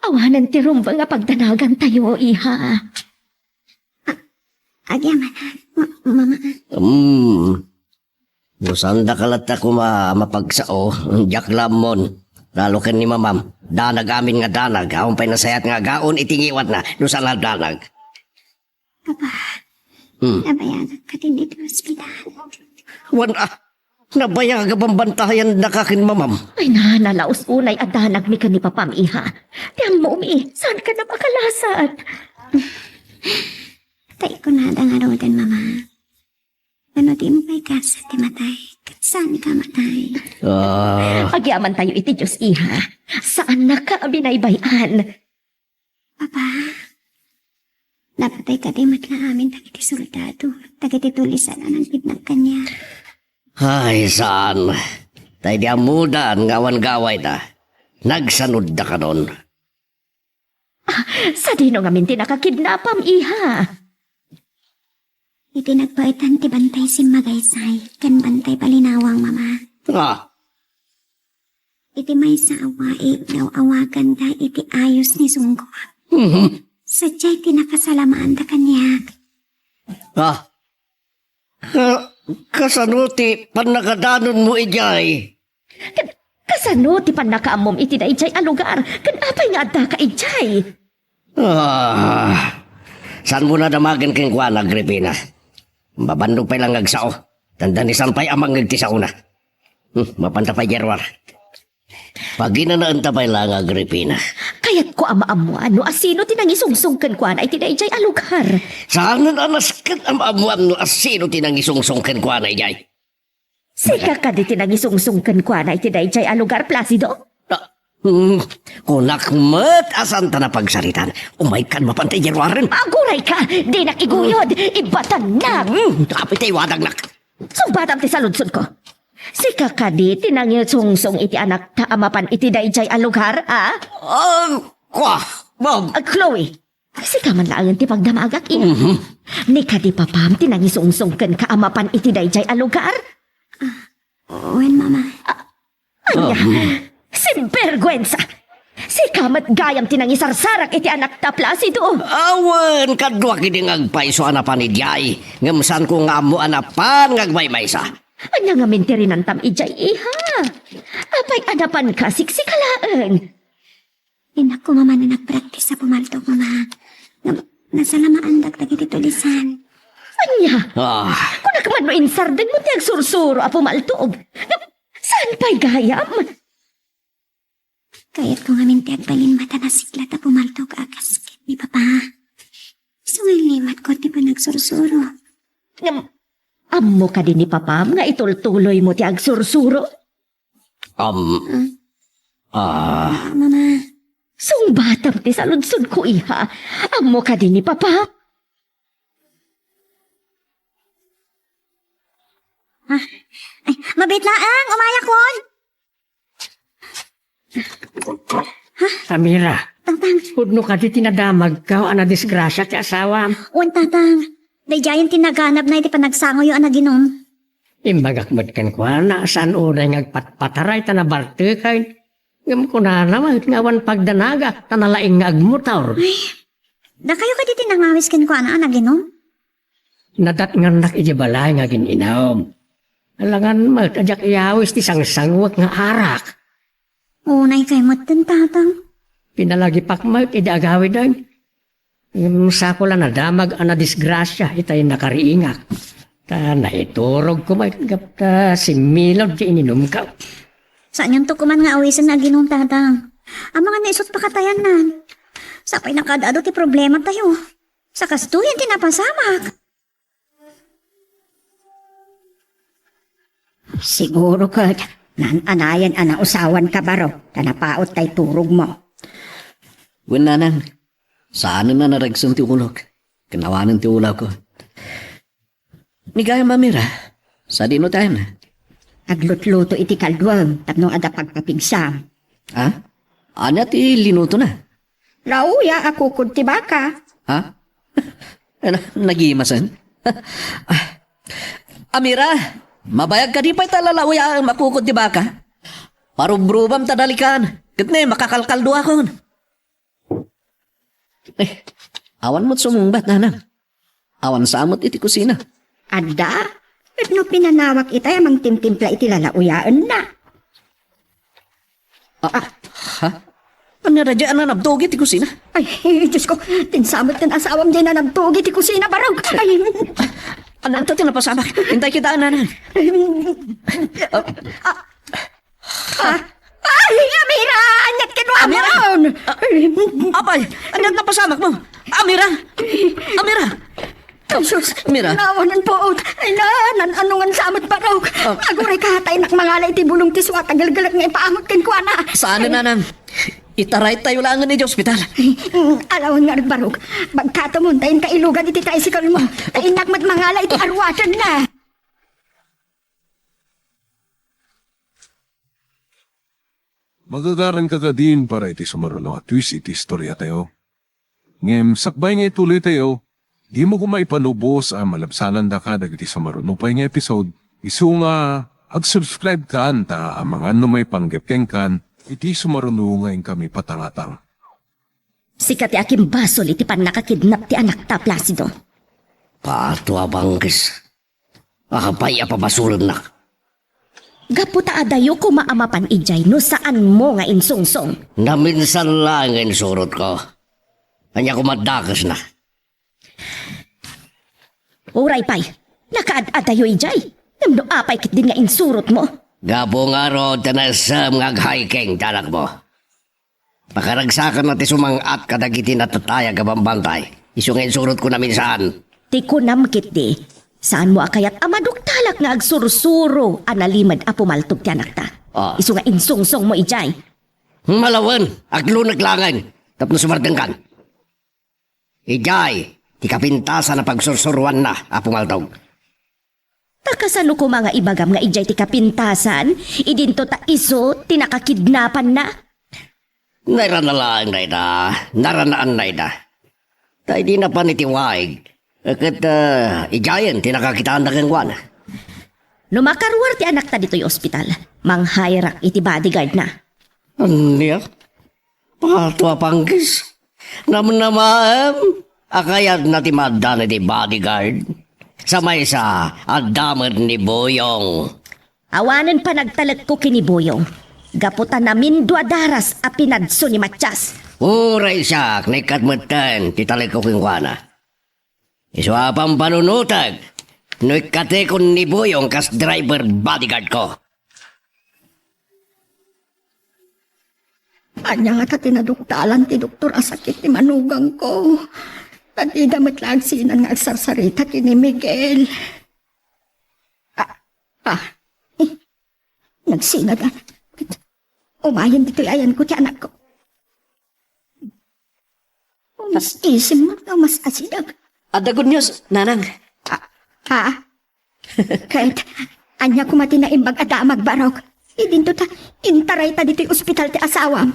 Awanen ti rumbeng a pagdanagantayo, iha. Agyaman, ma-, mama. Hmm. No saandaka latta koma a mapagsao, diak la ammon. Lalo ken ni mamam, danag amin nga danag, awan pay nasayaat nga agaon iti ngiwatna, no saan a danag. Papa, hmm, nabayagak kadin iti ospital. Wen a, nabayag a bambantayan daka ken mamam. Ay na, nalaus unay a danagmi ken ni papam, iha. Ti ammomi, saanka a makalasat. Ta ikunada ngaruden, mama. Ano ti impaykasa ti matay, ket saanka matay. Ah. Agyamantayo iti Dios, iha. Saannaka a binaybay-an. Papa, napatay kadi met la amin dagiti soldado, dagiti tulisan a nangkidnap kaniak. Ay, saan. Ta idi ammodan nga awan gawayda, nagsanudda kanon. Ah, sadino ngamin ti nakakidnapam, iha? Iti nagbaetan ti bantay simmagaysay ken bantay balinawang, mama. Ah. Iti maysa a wai nga aw-awaganda iti ayos ni Sunggo. Mhm. Sadiay ti nakasalamaanda kaniak. Ah. Ka-, kasano ti pannakadanonmo idiay? Ka-, kasano ti pannakaammom iti daydiay a lugar? Ken apay nga addaka idiay? Ah, saanmo a damagen kenkuana, Agripina? Mabannog pay la nga agsao. Dandani saan pay a mangngeg ti saona. Hmm, mapanta pay diay ruar. Paginanaenta pay la nga Agripina. Kayatko a maammoan no asino ti nangisungsong kenkuana iti daydiay a lugar. Saanen a nasken a maammoam no asino ti nangisungsong kenkuana idiay. Sika kadi ti nangisungsong kenkuana iti daydiay a lugar, Placido? Ah, hmm, kunak met a saanta a pagsaritaan. Umaykan, mapanta diay ruaren. Agurayka, dinak iguyod, ibatannak. Hmm, apay ti iwadagnak. Sungbatam ti saludsodko. Sika kadi ti nangisungsong iti anakta a mapan iti daydiay a lugar, a? Ah, kwa, ma'am. Ah, Chloe, sika man laengen ti pagdamagak, ina. Mhm. Ni kadi papam ti nangisungsong kenka a mapan iti daydiay a lugar? Ah, wen, mama. Ah, ania? Ah, hmm. Sinberguensa! Sika met gayam ti nangisarsarak iti anakta, Placido. Awan, kaduak idi nga agpayso a napan idiay, ngem saanko nga ammo a napan nga agmaymaysa. Ania ngamin ti rinantam idiay, iha? Apay a napanka, siksika laeng. Innak koma manen nagpraktis a pumaltok, Mama. Ngem nasalamaandak dagiti tulisan. Ania? Ah. Kunak man no insardengmo ti agsursuro a pumaltog. Saan pay gayam? Kayatko ngamin ti agbalin mata nasiklat a pumaltog a kas ket ni Papa. Isu nga limatko ti panagsursuro. Ngem, ammo kadi ni Papam nga itultuloymo ti agsursuro? Um, Hmm? Ah. Ah, Mama. Sungbatam ti saludsodko, iha. Ammo kadi ni Papa? Ah, ay, mabit laeng, umayakon. Amira, Tatang. Pudno kadi ti nadamagko a nadisgrasia ti asawam? Wen, Tatang. Daydiayen ti naganabna iti panagsangoyo a naginum. Imbagak met kenkuana, saan unay nga agpatpataray ta nabarteken. Ngem kunana met nga awan pagdanaga, ta nalaing nga agmotor. Ay, dakayo kadi ti nangawis kenkuana a naginum? Nadatngannak iti balay nga agin-inum. Alangan met a diak iyawis ti sangsanguek nga arak. Unay kay metten, Tatang. Pinalagipak met idi agawiden. Ngem sako la nadamag a nadisgrasia itay nakariingak. Ta naiturogko met gapu ta simmilod ti ininumko. Saanyonto koman nga awisen nga aginum, Tatang. Amangan nga isut' pakatayannan. Sapay nakaad-adu ti problematayo. Sakastoyen ti napasamak. Siguro ket naan-anayen a nausawanka, Barok, ta napaut tay turogmo. Wen, Nanang, saanen a naragsen ti ulok. Ken awanen ti ulawko. Ni gayam, Amira, sadino tayen? Aglutluto iti kalduem tapno adda pagpapigsam. Ha? Ania ti linutona? Lauya a kukod ti baka. Ha? Ala, nagimasen? Amira, mabayag kadi pay ta lalauyaem a kukod ti baka? Parubrubam ta dalikan, ket ne, makakalkalduakon. Eh, awan met sumungbat, Nanang. Awan sa met iti kusina. Adda? Ket no pinanawak itay a mangtimtimpla iti lalauyaenna. Ah, ah, ha? Ania daydiay a nanabtugi ti kusina? Ay, Diyos ko, ti insamet ken asawam diay nanabtugi ti kusina, Barok. Ay. Ania ti napasamak? Intay kita, Nanang. Ah, Ah, ay, Amira! Aniat kenkuam? Amira! Ah, apay, aniat napasamakmo? Amira! Amira! Jesus! Amira! Nawanan po! Ay na, nan-, ano nga sa met, Barok? Ah. Aguray ka, ta innak mangala iti bulong ti suat a gelgelek nga ipaamot kenkuana. Saan, Nanang? Itaraytayo laengen iti ospital. Mm, alawan nga, Barok. Bagkatamon, ta inka ilugan iti tricycle mo. Ta innak met mangala iti aruatenna. Magagaranka kadin para iti sumaruno a twist iti istoriatayo. Ngem sakbay nga ituloytayo, dimo koma ipanubos a malabsanandaka dagiti sumaruno pay nga episode, isu nga agsubscribe kan ta amangan no maipanggep kenkan iti sumaruno nga inkami patangatang. Sika ti akimbasol iti pannakakidnap ti anakta, Placido. Pato a bangkis. Apay a pabasolennak? Gapu ta adayo koma a mapan idiay no saanmo nga insungsong. Naminsan laeng nga insurotko. Ania koma dakesna? Uray pay, nakaad-adayo idiay. Ngem no apay ketdin nga insurotmo? Gapu ngarud ta naessem nga ag-hiking ti anakmo. Pakaragsakanna ti sumang-at kadagiti natatayag a bambantay. Isu nga insurotko naminsan. Ti kunam ketdi, saanmo a kayat a maduktalak nga agsursuro a nalimed a pumaltog ti anakta? Ah. Isu nga insungsongmo idiay. Malawen, aglunek laengen tapno sumardengkan. Idiay ti kapintasan a pagsursuroanna a pumaltog. Ta kasano koma nga ibagam nga idiay ti kapintasan, idinto ta isu ti nakakidnapanna? Nairana laeng dayta, naranaanna ida. Ta idi napan iti waig, ket, ah, idiayen ti nakakitaanna kenkuana. No makaruar ti anakta ditoy ospital, manghireak iti bodyguardna. Ania? Pato a pangkis. Namnamaem a kayatna ti maaddana iti bodyguard. Sa maysa, adda met ni Boyong. Awanen panagtalekko ken ni Boyong. Gapu ta namindua daras a pinadso ni Matias. Uray siak, naikkat metten ti talekko kenkuana. Isu a pampanunotek no ikkatekon ni Boyong kas driver bodyguard ko. Ania ngata ti naduktalan ti doktor a sakit ti manugangko? Ta dida met la agsinan nga agsarsarita ken ni Miguel. Ah, ah, eh, nagsinada. Umayen ditoy ayanko ti anakko. Mas isim met nga mas asideg. Adda good news, Nanang. Ah, ha? Ket, ania koma ti naimbag a damag, Barok? Idinto ta, intarayta ditoy ospital ti asawam.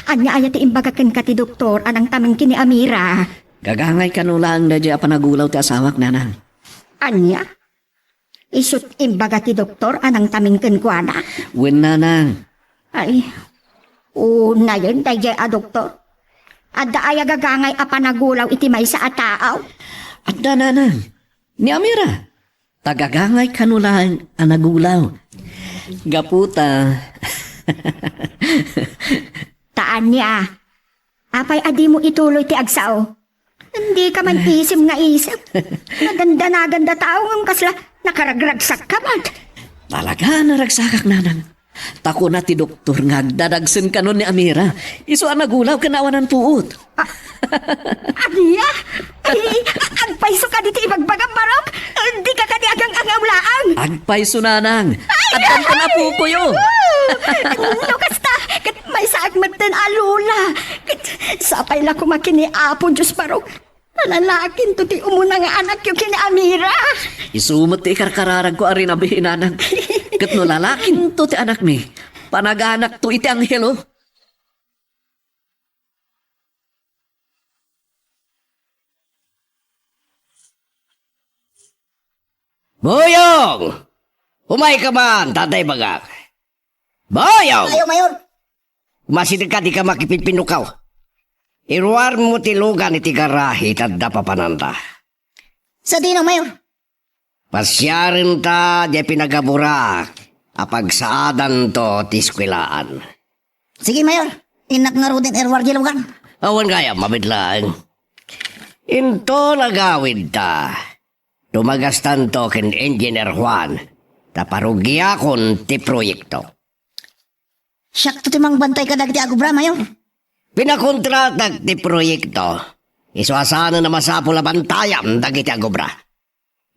Ania aya ti imbaga kenka ti doktor a nangtamen ken ni Amira? Gagangay kano laeng daydiay a panagulaw ti asawak, Nanang. Ania? Isut' imbaga ti doktor a nangtamen kenkuana? Wen, Nanang. Ay, unayen daydiay a doktor. Adda aya gagangay a panagulaw iti maysa a tao? Adda, Nanang. Ni Amira. Ta gagangay kano laeng a nagulaw. Gapu ta. Ta ania? Apay a dimo ituloy ti agsao? Dika man isim nga isim. Naganda-naganda tao ngem kasla nakaragragsakka met. Talaga a naragsakak, Nanang. Ta kuna ti doktor nga agdadagsen kano ni Amira. Isu a nagulaw ken awanan puot. Ah, ania? Ay, agpayso kadi ti ibagbagam, Barok? Dika kadi agang-angaw laeng? Agpayso, Nanang. Ay, addan pay apukoyo. No kasta, ket maysaak metten a lola. Ket sapay la koma ken ni Apo Dios, Barok. Nalalakinto ti umuna nga anakyo ken ni Amira. Isu met ti ikarkararagko a rinabii, Nanang. Ket no lalakinto ti anakmi, panaganakto iti anghelo. Boyong! Umayka man, ta adda ibagak. Boyong! Ayo, Mayor. Masidegka, dika makipinpinukaw. Iruarmo ti lugan iti garahe ta adda papananta. Sadino, Mayor? Pasiarenta diay pinagaburak a pagsaadanto ti eskuelaan. Sige, Mayor. Innak ngaruden iruar diay lugan. Awan gayam, mabit laeng. Inton agawidta, dumagastanto ken Engineer Juan, ta parugiakon ti proyekto. Siakto ti mangbantay kadagiti agobra, Mayor. Pinakontratak ti proyekto. Isu a saanen a masapul a bantayam dagiti agobra.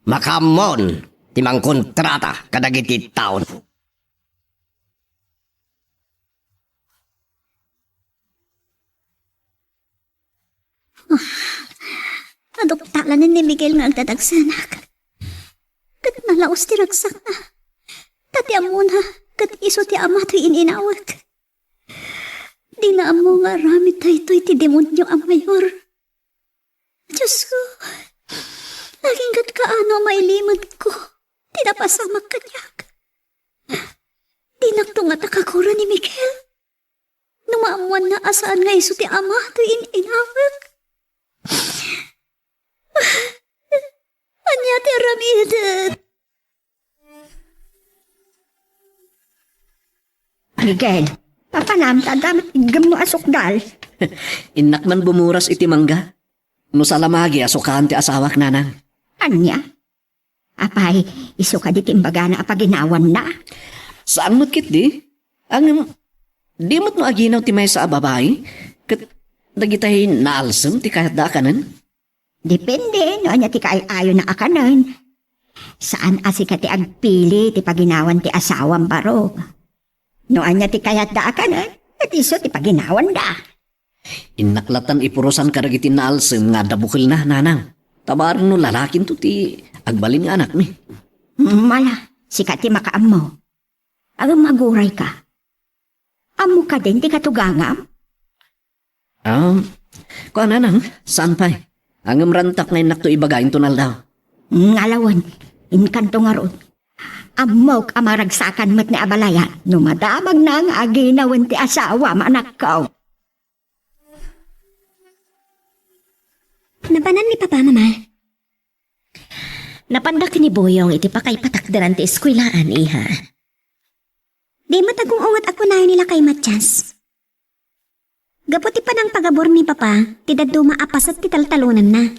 Makaammon ti mangkontrata kadagiti taon. Naduktalan ni Miguel nga agdadagsenak. Ket nalaos ti ragsakna. Ta ti ammona, ket isu ti ama toy in-inawek. Dina ammo nga aramid daytoy ti demonio a Mayor. Diosko, agingga't kaano a mailimetko ti napasamak kaniak. Dinakto ngata kagura ni Miguel. No maammoanna a saan nga isu ti ama toy in-inawek. Ania ti aramidek? Miguel, papanam ta adda met iggemmo a sukdal. Innak man bumuras iti mangga. No salamagi a sukaan ti asawak, Nanang. Ania? Apay, isu kadi ti imbagana a paginawanna? Saan met ketdi? Ngem, di met no aginaw ti maysa a babai, ket dagitay naalsem ti kayatda a kanen? Depende no ania ti kaay-ayona a kanen. Saan a sika ti agpili ti paginawan ti asawam, Barok. No ania ti kayatda a kanen, ket isu ti paginawanda. Innak latan ipurosan kadagiti naalsem nga adda bukelna, Nanang. Ta bareng no lalakinto ti agbalin nga anakmi. Mala, sika ti makaammo. Ngem agurayka. Ammo kadin ti katugangam? Ah, kuan, Nanang, saan pay? Ngem rantak nga innakto ibaga inton aldaw. Ngalawen, inkanto ngarud. Ammok a maragsakan met ni abalayan no madamagna nga aginawen ti asawam, anakko. Panan ni Papa, Mama? Napanda ken ni Boyong iti pakaipatakderan ti eskuelaan, iha. Di met agung-unget a kunayo ni Lakay Matias. Gapu ti panangpagabur ni Papa, ti dadduma a paset ti taltalonanna.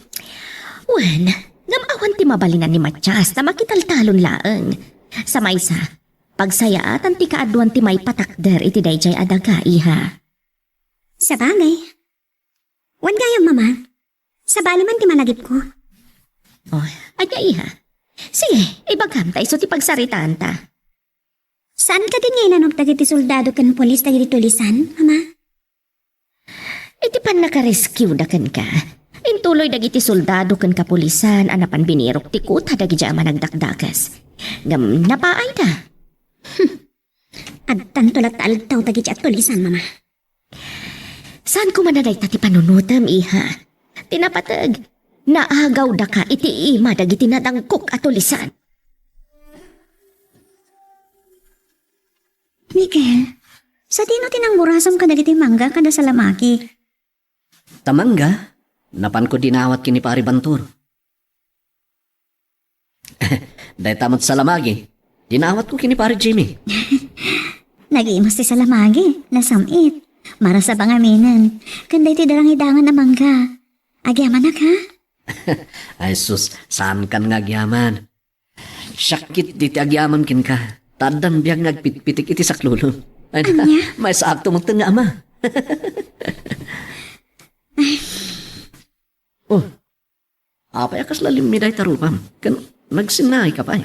Wen, ngem awan ti mabalinan ni Matias ta makitaltalon laeng. Sa maysa, pagsayaatan ti kaaduan ti maipatakder iti daydiay a daga, iha. Sabagay. Wen gayam, Mama. Sabali man ti malagipko. Oh, ania, iha? Sige, ibagam ta isu ti pagsaritaanta. Saan kadin nga inanok dagiti soldado ken pulis dagiti tulisan, Mama? Iti pannakarescueda kenka, intuloy dagiti soldado ken kapulisan a napan binirok ti kuta dagidiay a managdakdakes. Ngem napaayda. Hmm. Addanto latta aldaw dagidiay a tulisan, Mama. Saan koma a dayta ti panunotem, iha? Ti napateg, naagawdaka iti ima dagiti nadangkok a tulisan. Miguel, sadino ti nangburasam kadagiti mangga kada salamagi? Ta mangga, napanko dinawat ken ni Pari Bantor. Dayta met salamagi, dinawatko ken ni Pari Jimmy. Nagimas ti salamagi, nasam-it. Marasaba ngaminen. Ken daytoy darangidangan a mangga. Agyamanak, ha? Ay sus, saankan nga agyaman. Siak ketdi ti agyaman kenka. Ta addan biag nga agpitpitik iti saklolo. Ay, ania? Maisakto metten nga ama. Oh, apay a kasla limmi dayta rupam? Ken nagsinnaayka pay?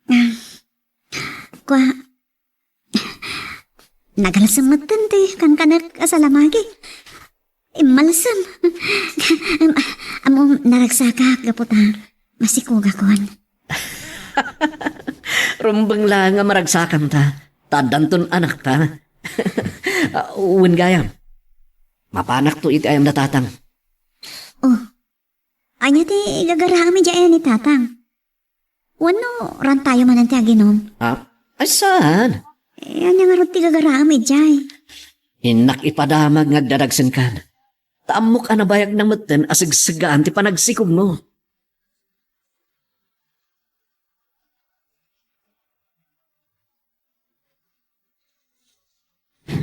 Ah, kua, nagalsem metten ti kankanek a salamagi. Immalsem. Am-, ammom, naragsakak gapu ta masikogakon. Rumbeng laeng a maragsakanta, ta addanton anakta. Ah, wen gayam, mapanakto iti ayam da Tatang. Oh, ania ti gagaraem idiay ayan ni Tatang? Wenno, rantayo manen ti aginom? Ah, ay saan? Eh, ania ngarud ti gagaraem idiay? Innak ipadamag nga agdadagsenkan. Ta ammok a nabayagna metten a segsegaan ti panagsikogmo.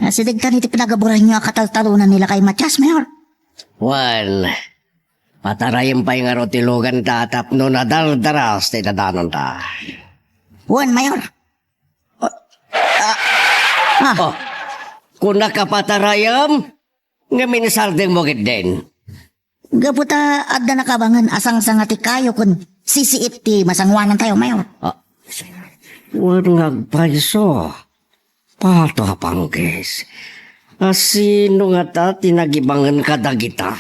Asidegtan iti pinagaburanyo a kataltalonan ni Lakay Matias, Mayor. Wen, patarayem pay ngarud ti luganta tapno nadardaras ti dadanonta. Wen, Mayor. Oh, ah, ah. Oh, kunaka patarayem, ngem insardengmo ketdin. Gapu ta adda nakabangen a sangsanga ti kayo ken sisiit ti masangoanantayo, Mayor. Ah, wen nga agpayso, Pato a Panggis. A sino ngata ti nagibangen kadagita?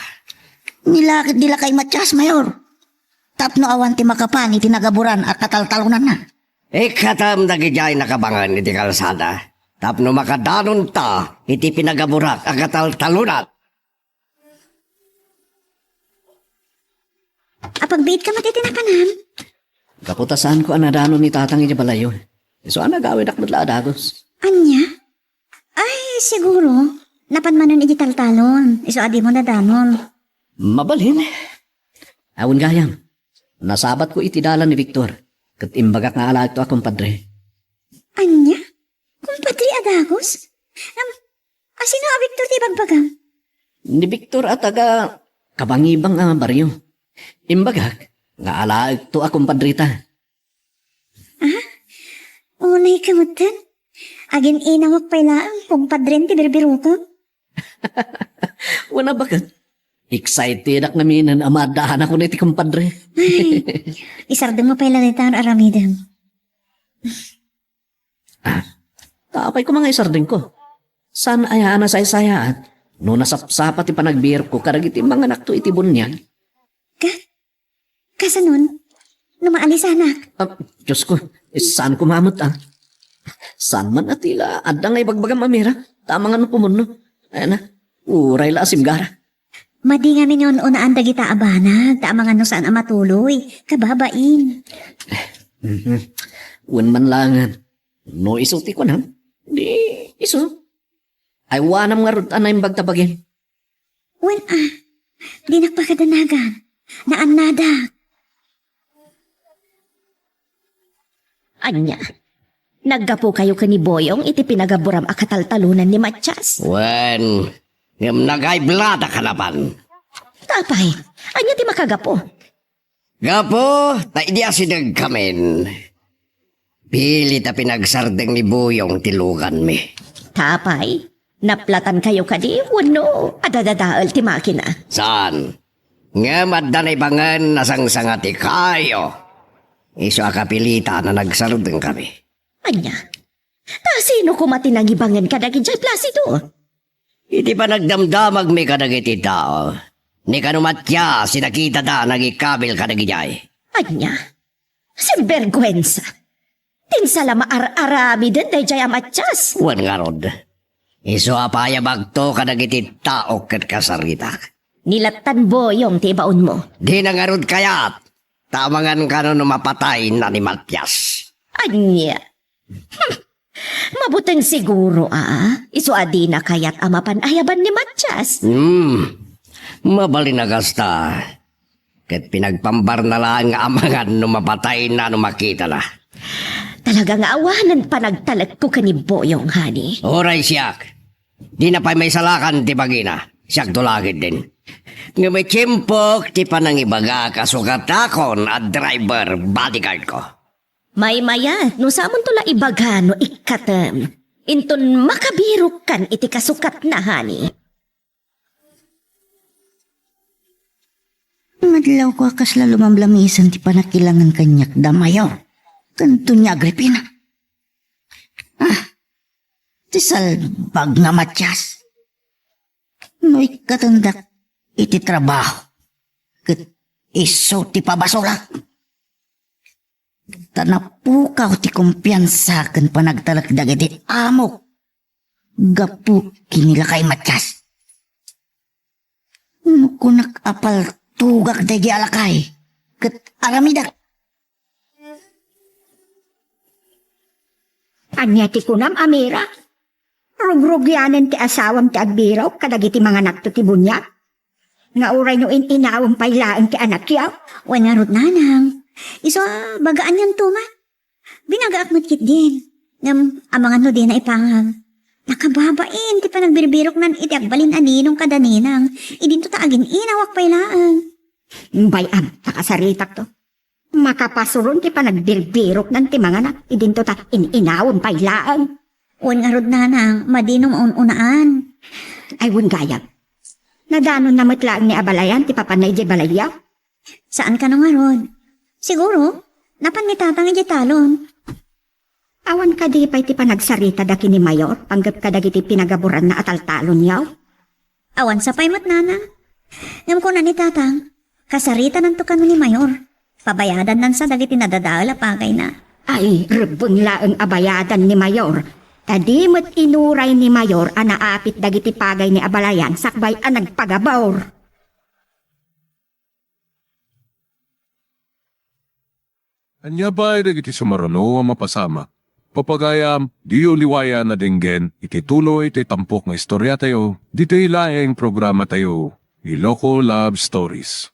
Ni Lakay Matias, Mayor. Tapno awan ti makapan iti nagaburan a kataltalonanna. Ikkatem dagidiay nakabangen iti kalsada tapno makadanonta iti pinagaburak a kataltalonan. Apagbiitka met iti napanan? Gapu ta saanko a nadanon ni Tatang iti balayyo. Isu a nagawidak met la a dagus. Ania? Ay, siguro, napan manen iti taltalon, isu a dimo nadanon. Mabalin. Awan gayam, nasabatko iti dalan ni Victor, ket imbagak nga alaekto a kumpadre. Ania? Kumpadre a dagus? Am, asino a Victor ti ibagbagam? Ni Victor a taga Kabangibang a barrio. Imbagak nga alaekto a kumpadreta. Ah? Unay ka metten? Agin-inawak pay laeng, kumpadren ti birbirokem? Wen a baket. Excitedak ngaminen a maaddaanakon iti kumpadre. Ay, isardengmo pay la dayta nga aramidem. Ah, ta apay koma nga isardengko? Saan aya a nasaysayaat no nasapsapa ti panagbirokko kadagiti manganakto iti buniag? Ka? Kasanon? No maalisanak? Ah, Diosko, saan koma met, ah. Saan man a tila adda nga ibagbagam a mira, ta amangan no pumunno. Ay na, uray la a simgara. Madi ngamin nga un-unaan dagita a banag, ta amangan no saan a matuloy. Kababain. Mhm. Wen man laengen, no isu ti kunam, di isu. Aywanam ngarud a naimbag ta bagim. Wen a, Dinak pakadanagan. Naannadak. Ania? Naggapukayo ken ni Boyong iti pinagaburam a kataltalonan ni Matias? Wen, ngem nagaibladak a napan. Apay, ania ti makagapu? Gapu ta idi asidegkamin, pilit a pinagsardeng ni Boyong ti luganmi. Apay, naplatankayo kadi wenno adda dadael ti makina? Saan. Ngem adda naibangen a sangsanga ti kayo. Isu a kapilitan a nagsardengkami. Ania? Ta sino koma ti nangibangen kadagiti Placido? Iti panagdamdamagmi kadagiti tao, ni kano Matias ti nakitada nangikabil kadagidiay. Ania? Sinberguensa! Ti insala maar-aramiden daydiay a Matias. Wen ngarud, isu a payabagto kadagiti tao ket kasaritak. Ni lattan Boyong ti ibaonmo. Dina ngarud kayat, ta amangan kano no mapatayna ni Matias. Ania? Hmm. Mabuteng siguro a isu a dina kayat a mapan ayaban ni Matias. Hmm. Mabalin a kasta. Ket pinagpambarna laeng nga amangan no mapatayna no makitana. Talaga nga awanen panagtalekko ken ni Boyong, honey. Uray siak. Dina pay maisalakan ti bagina. Siakto la ketdin. Ngem itiempok ti panangibagak a sukatakon a driver bodyguard ko. Maymayat no samonto la ibaga no ikkatem. Inton makabirokkan iti kasukatna, honey. Madlawko a kasla lumamlamisen ti panakilangen kaniak da Mayor ken Doña Agripina. Ah, ti salbag nga Matias. No ikkatendak iti trabaho, ket isu ti pabasolak. Ta napukaw ti kumpiansa ken panagtalek dagiti amok gapu ken ni lakay Matias. No kunak a paltogak daydi a lakay ket aramidek. Ania ti kunam, Amira? Rugrugianen ti asawam ti agbirok kadagiti manganakto ti buniag? Nga uray no in-inawem pay laeng ti anakyo? Wen ngarud, nanang. Isu a bagaan yanto man. Binagaak met ketdin. Ngem amangan no dina ipangag. Nakababain ti panagbirbiroknan iti agbalin a ninong kada ninang. Idinto ta agin-inawak pay laeng. Bay-am, ta kasaritakto. Makapasuron ti panagbirbiroknan ti manganak, idinto ta in-inawem pay laeng. Wen ngarud, nanang, madi no maun-unaan. Ay, wen gayam. Nadanonna met laeng ni abalayan ti papanna idiay balayyo? Saan kano ngarud? Siguro, napan ni tatang idiay talon. Awan kadi pay ti panagsaritada ken ni Mayor, panggep kadagiti pinagaburanna a taltalonyo? Awan sa pay met, nanang. Ngem kuna ni tatang, kasaritananto kano ni Mayor. Pabayadannansa dagiti nadadael a pagayna. Ay, rebbeng laeng a bayadan ni Mayor. Ta di met inuray ni Mayor a naapit dagiti pagay ni abalayan sakbay a nagpagabor. Ania pay dagiti sumaruno a mapasamak? Papagayam, diyo liwayan a denggen iti tuloy ti tampok nga istoriatayo, ditoy laeng programatayo, Iloko Love Stories.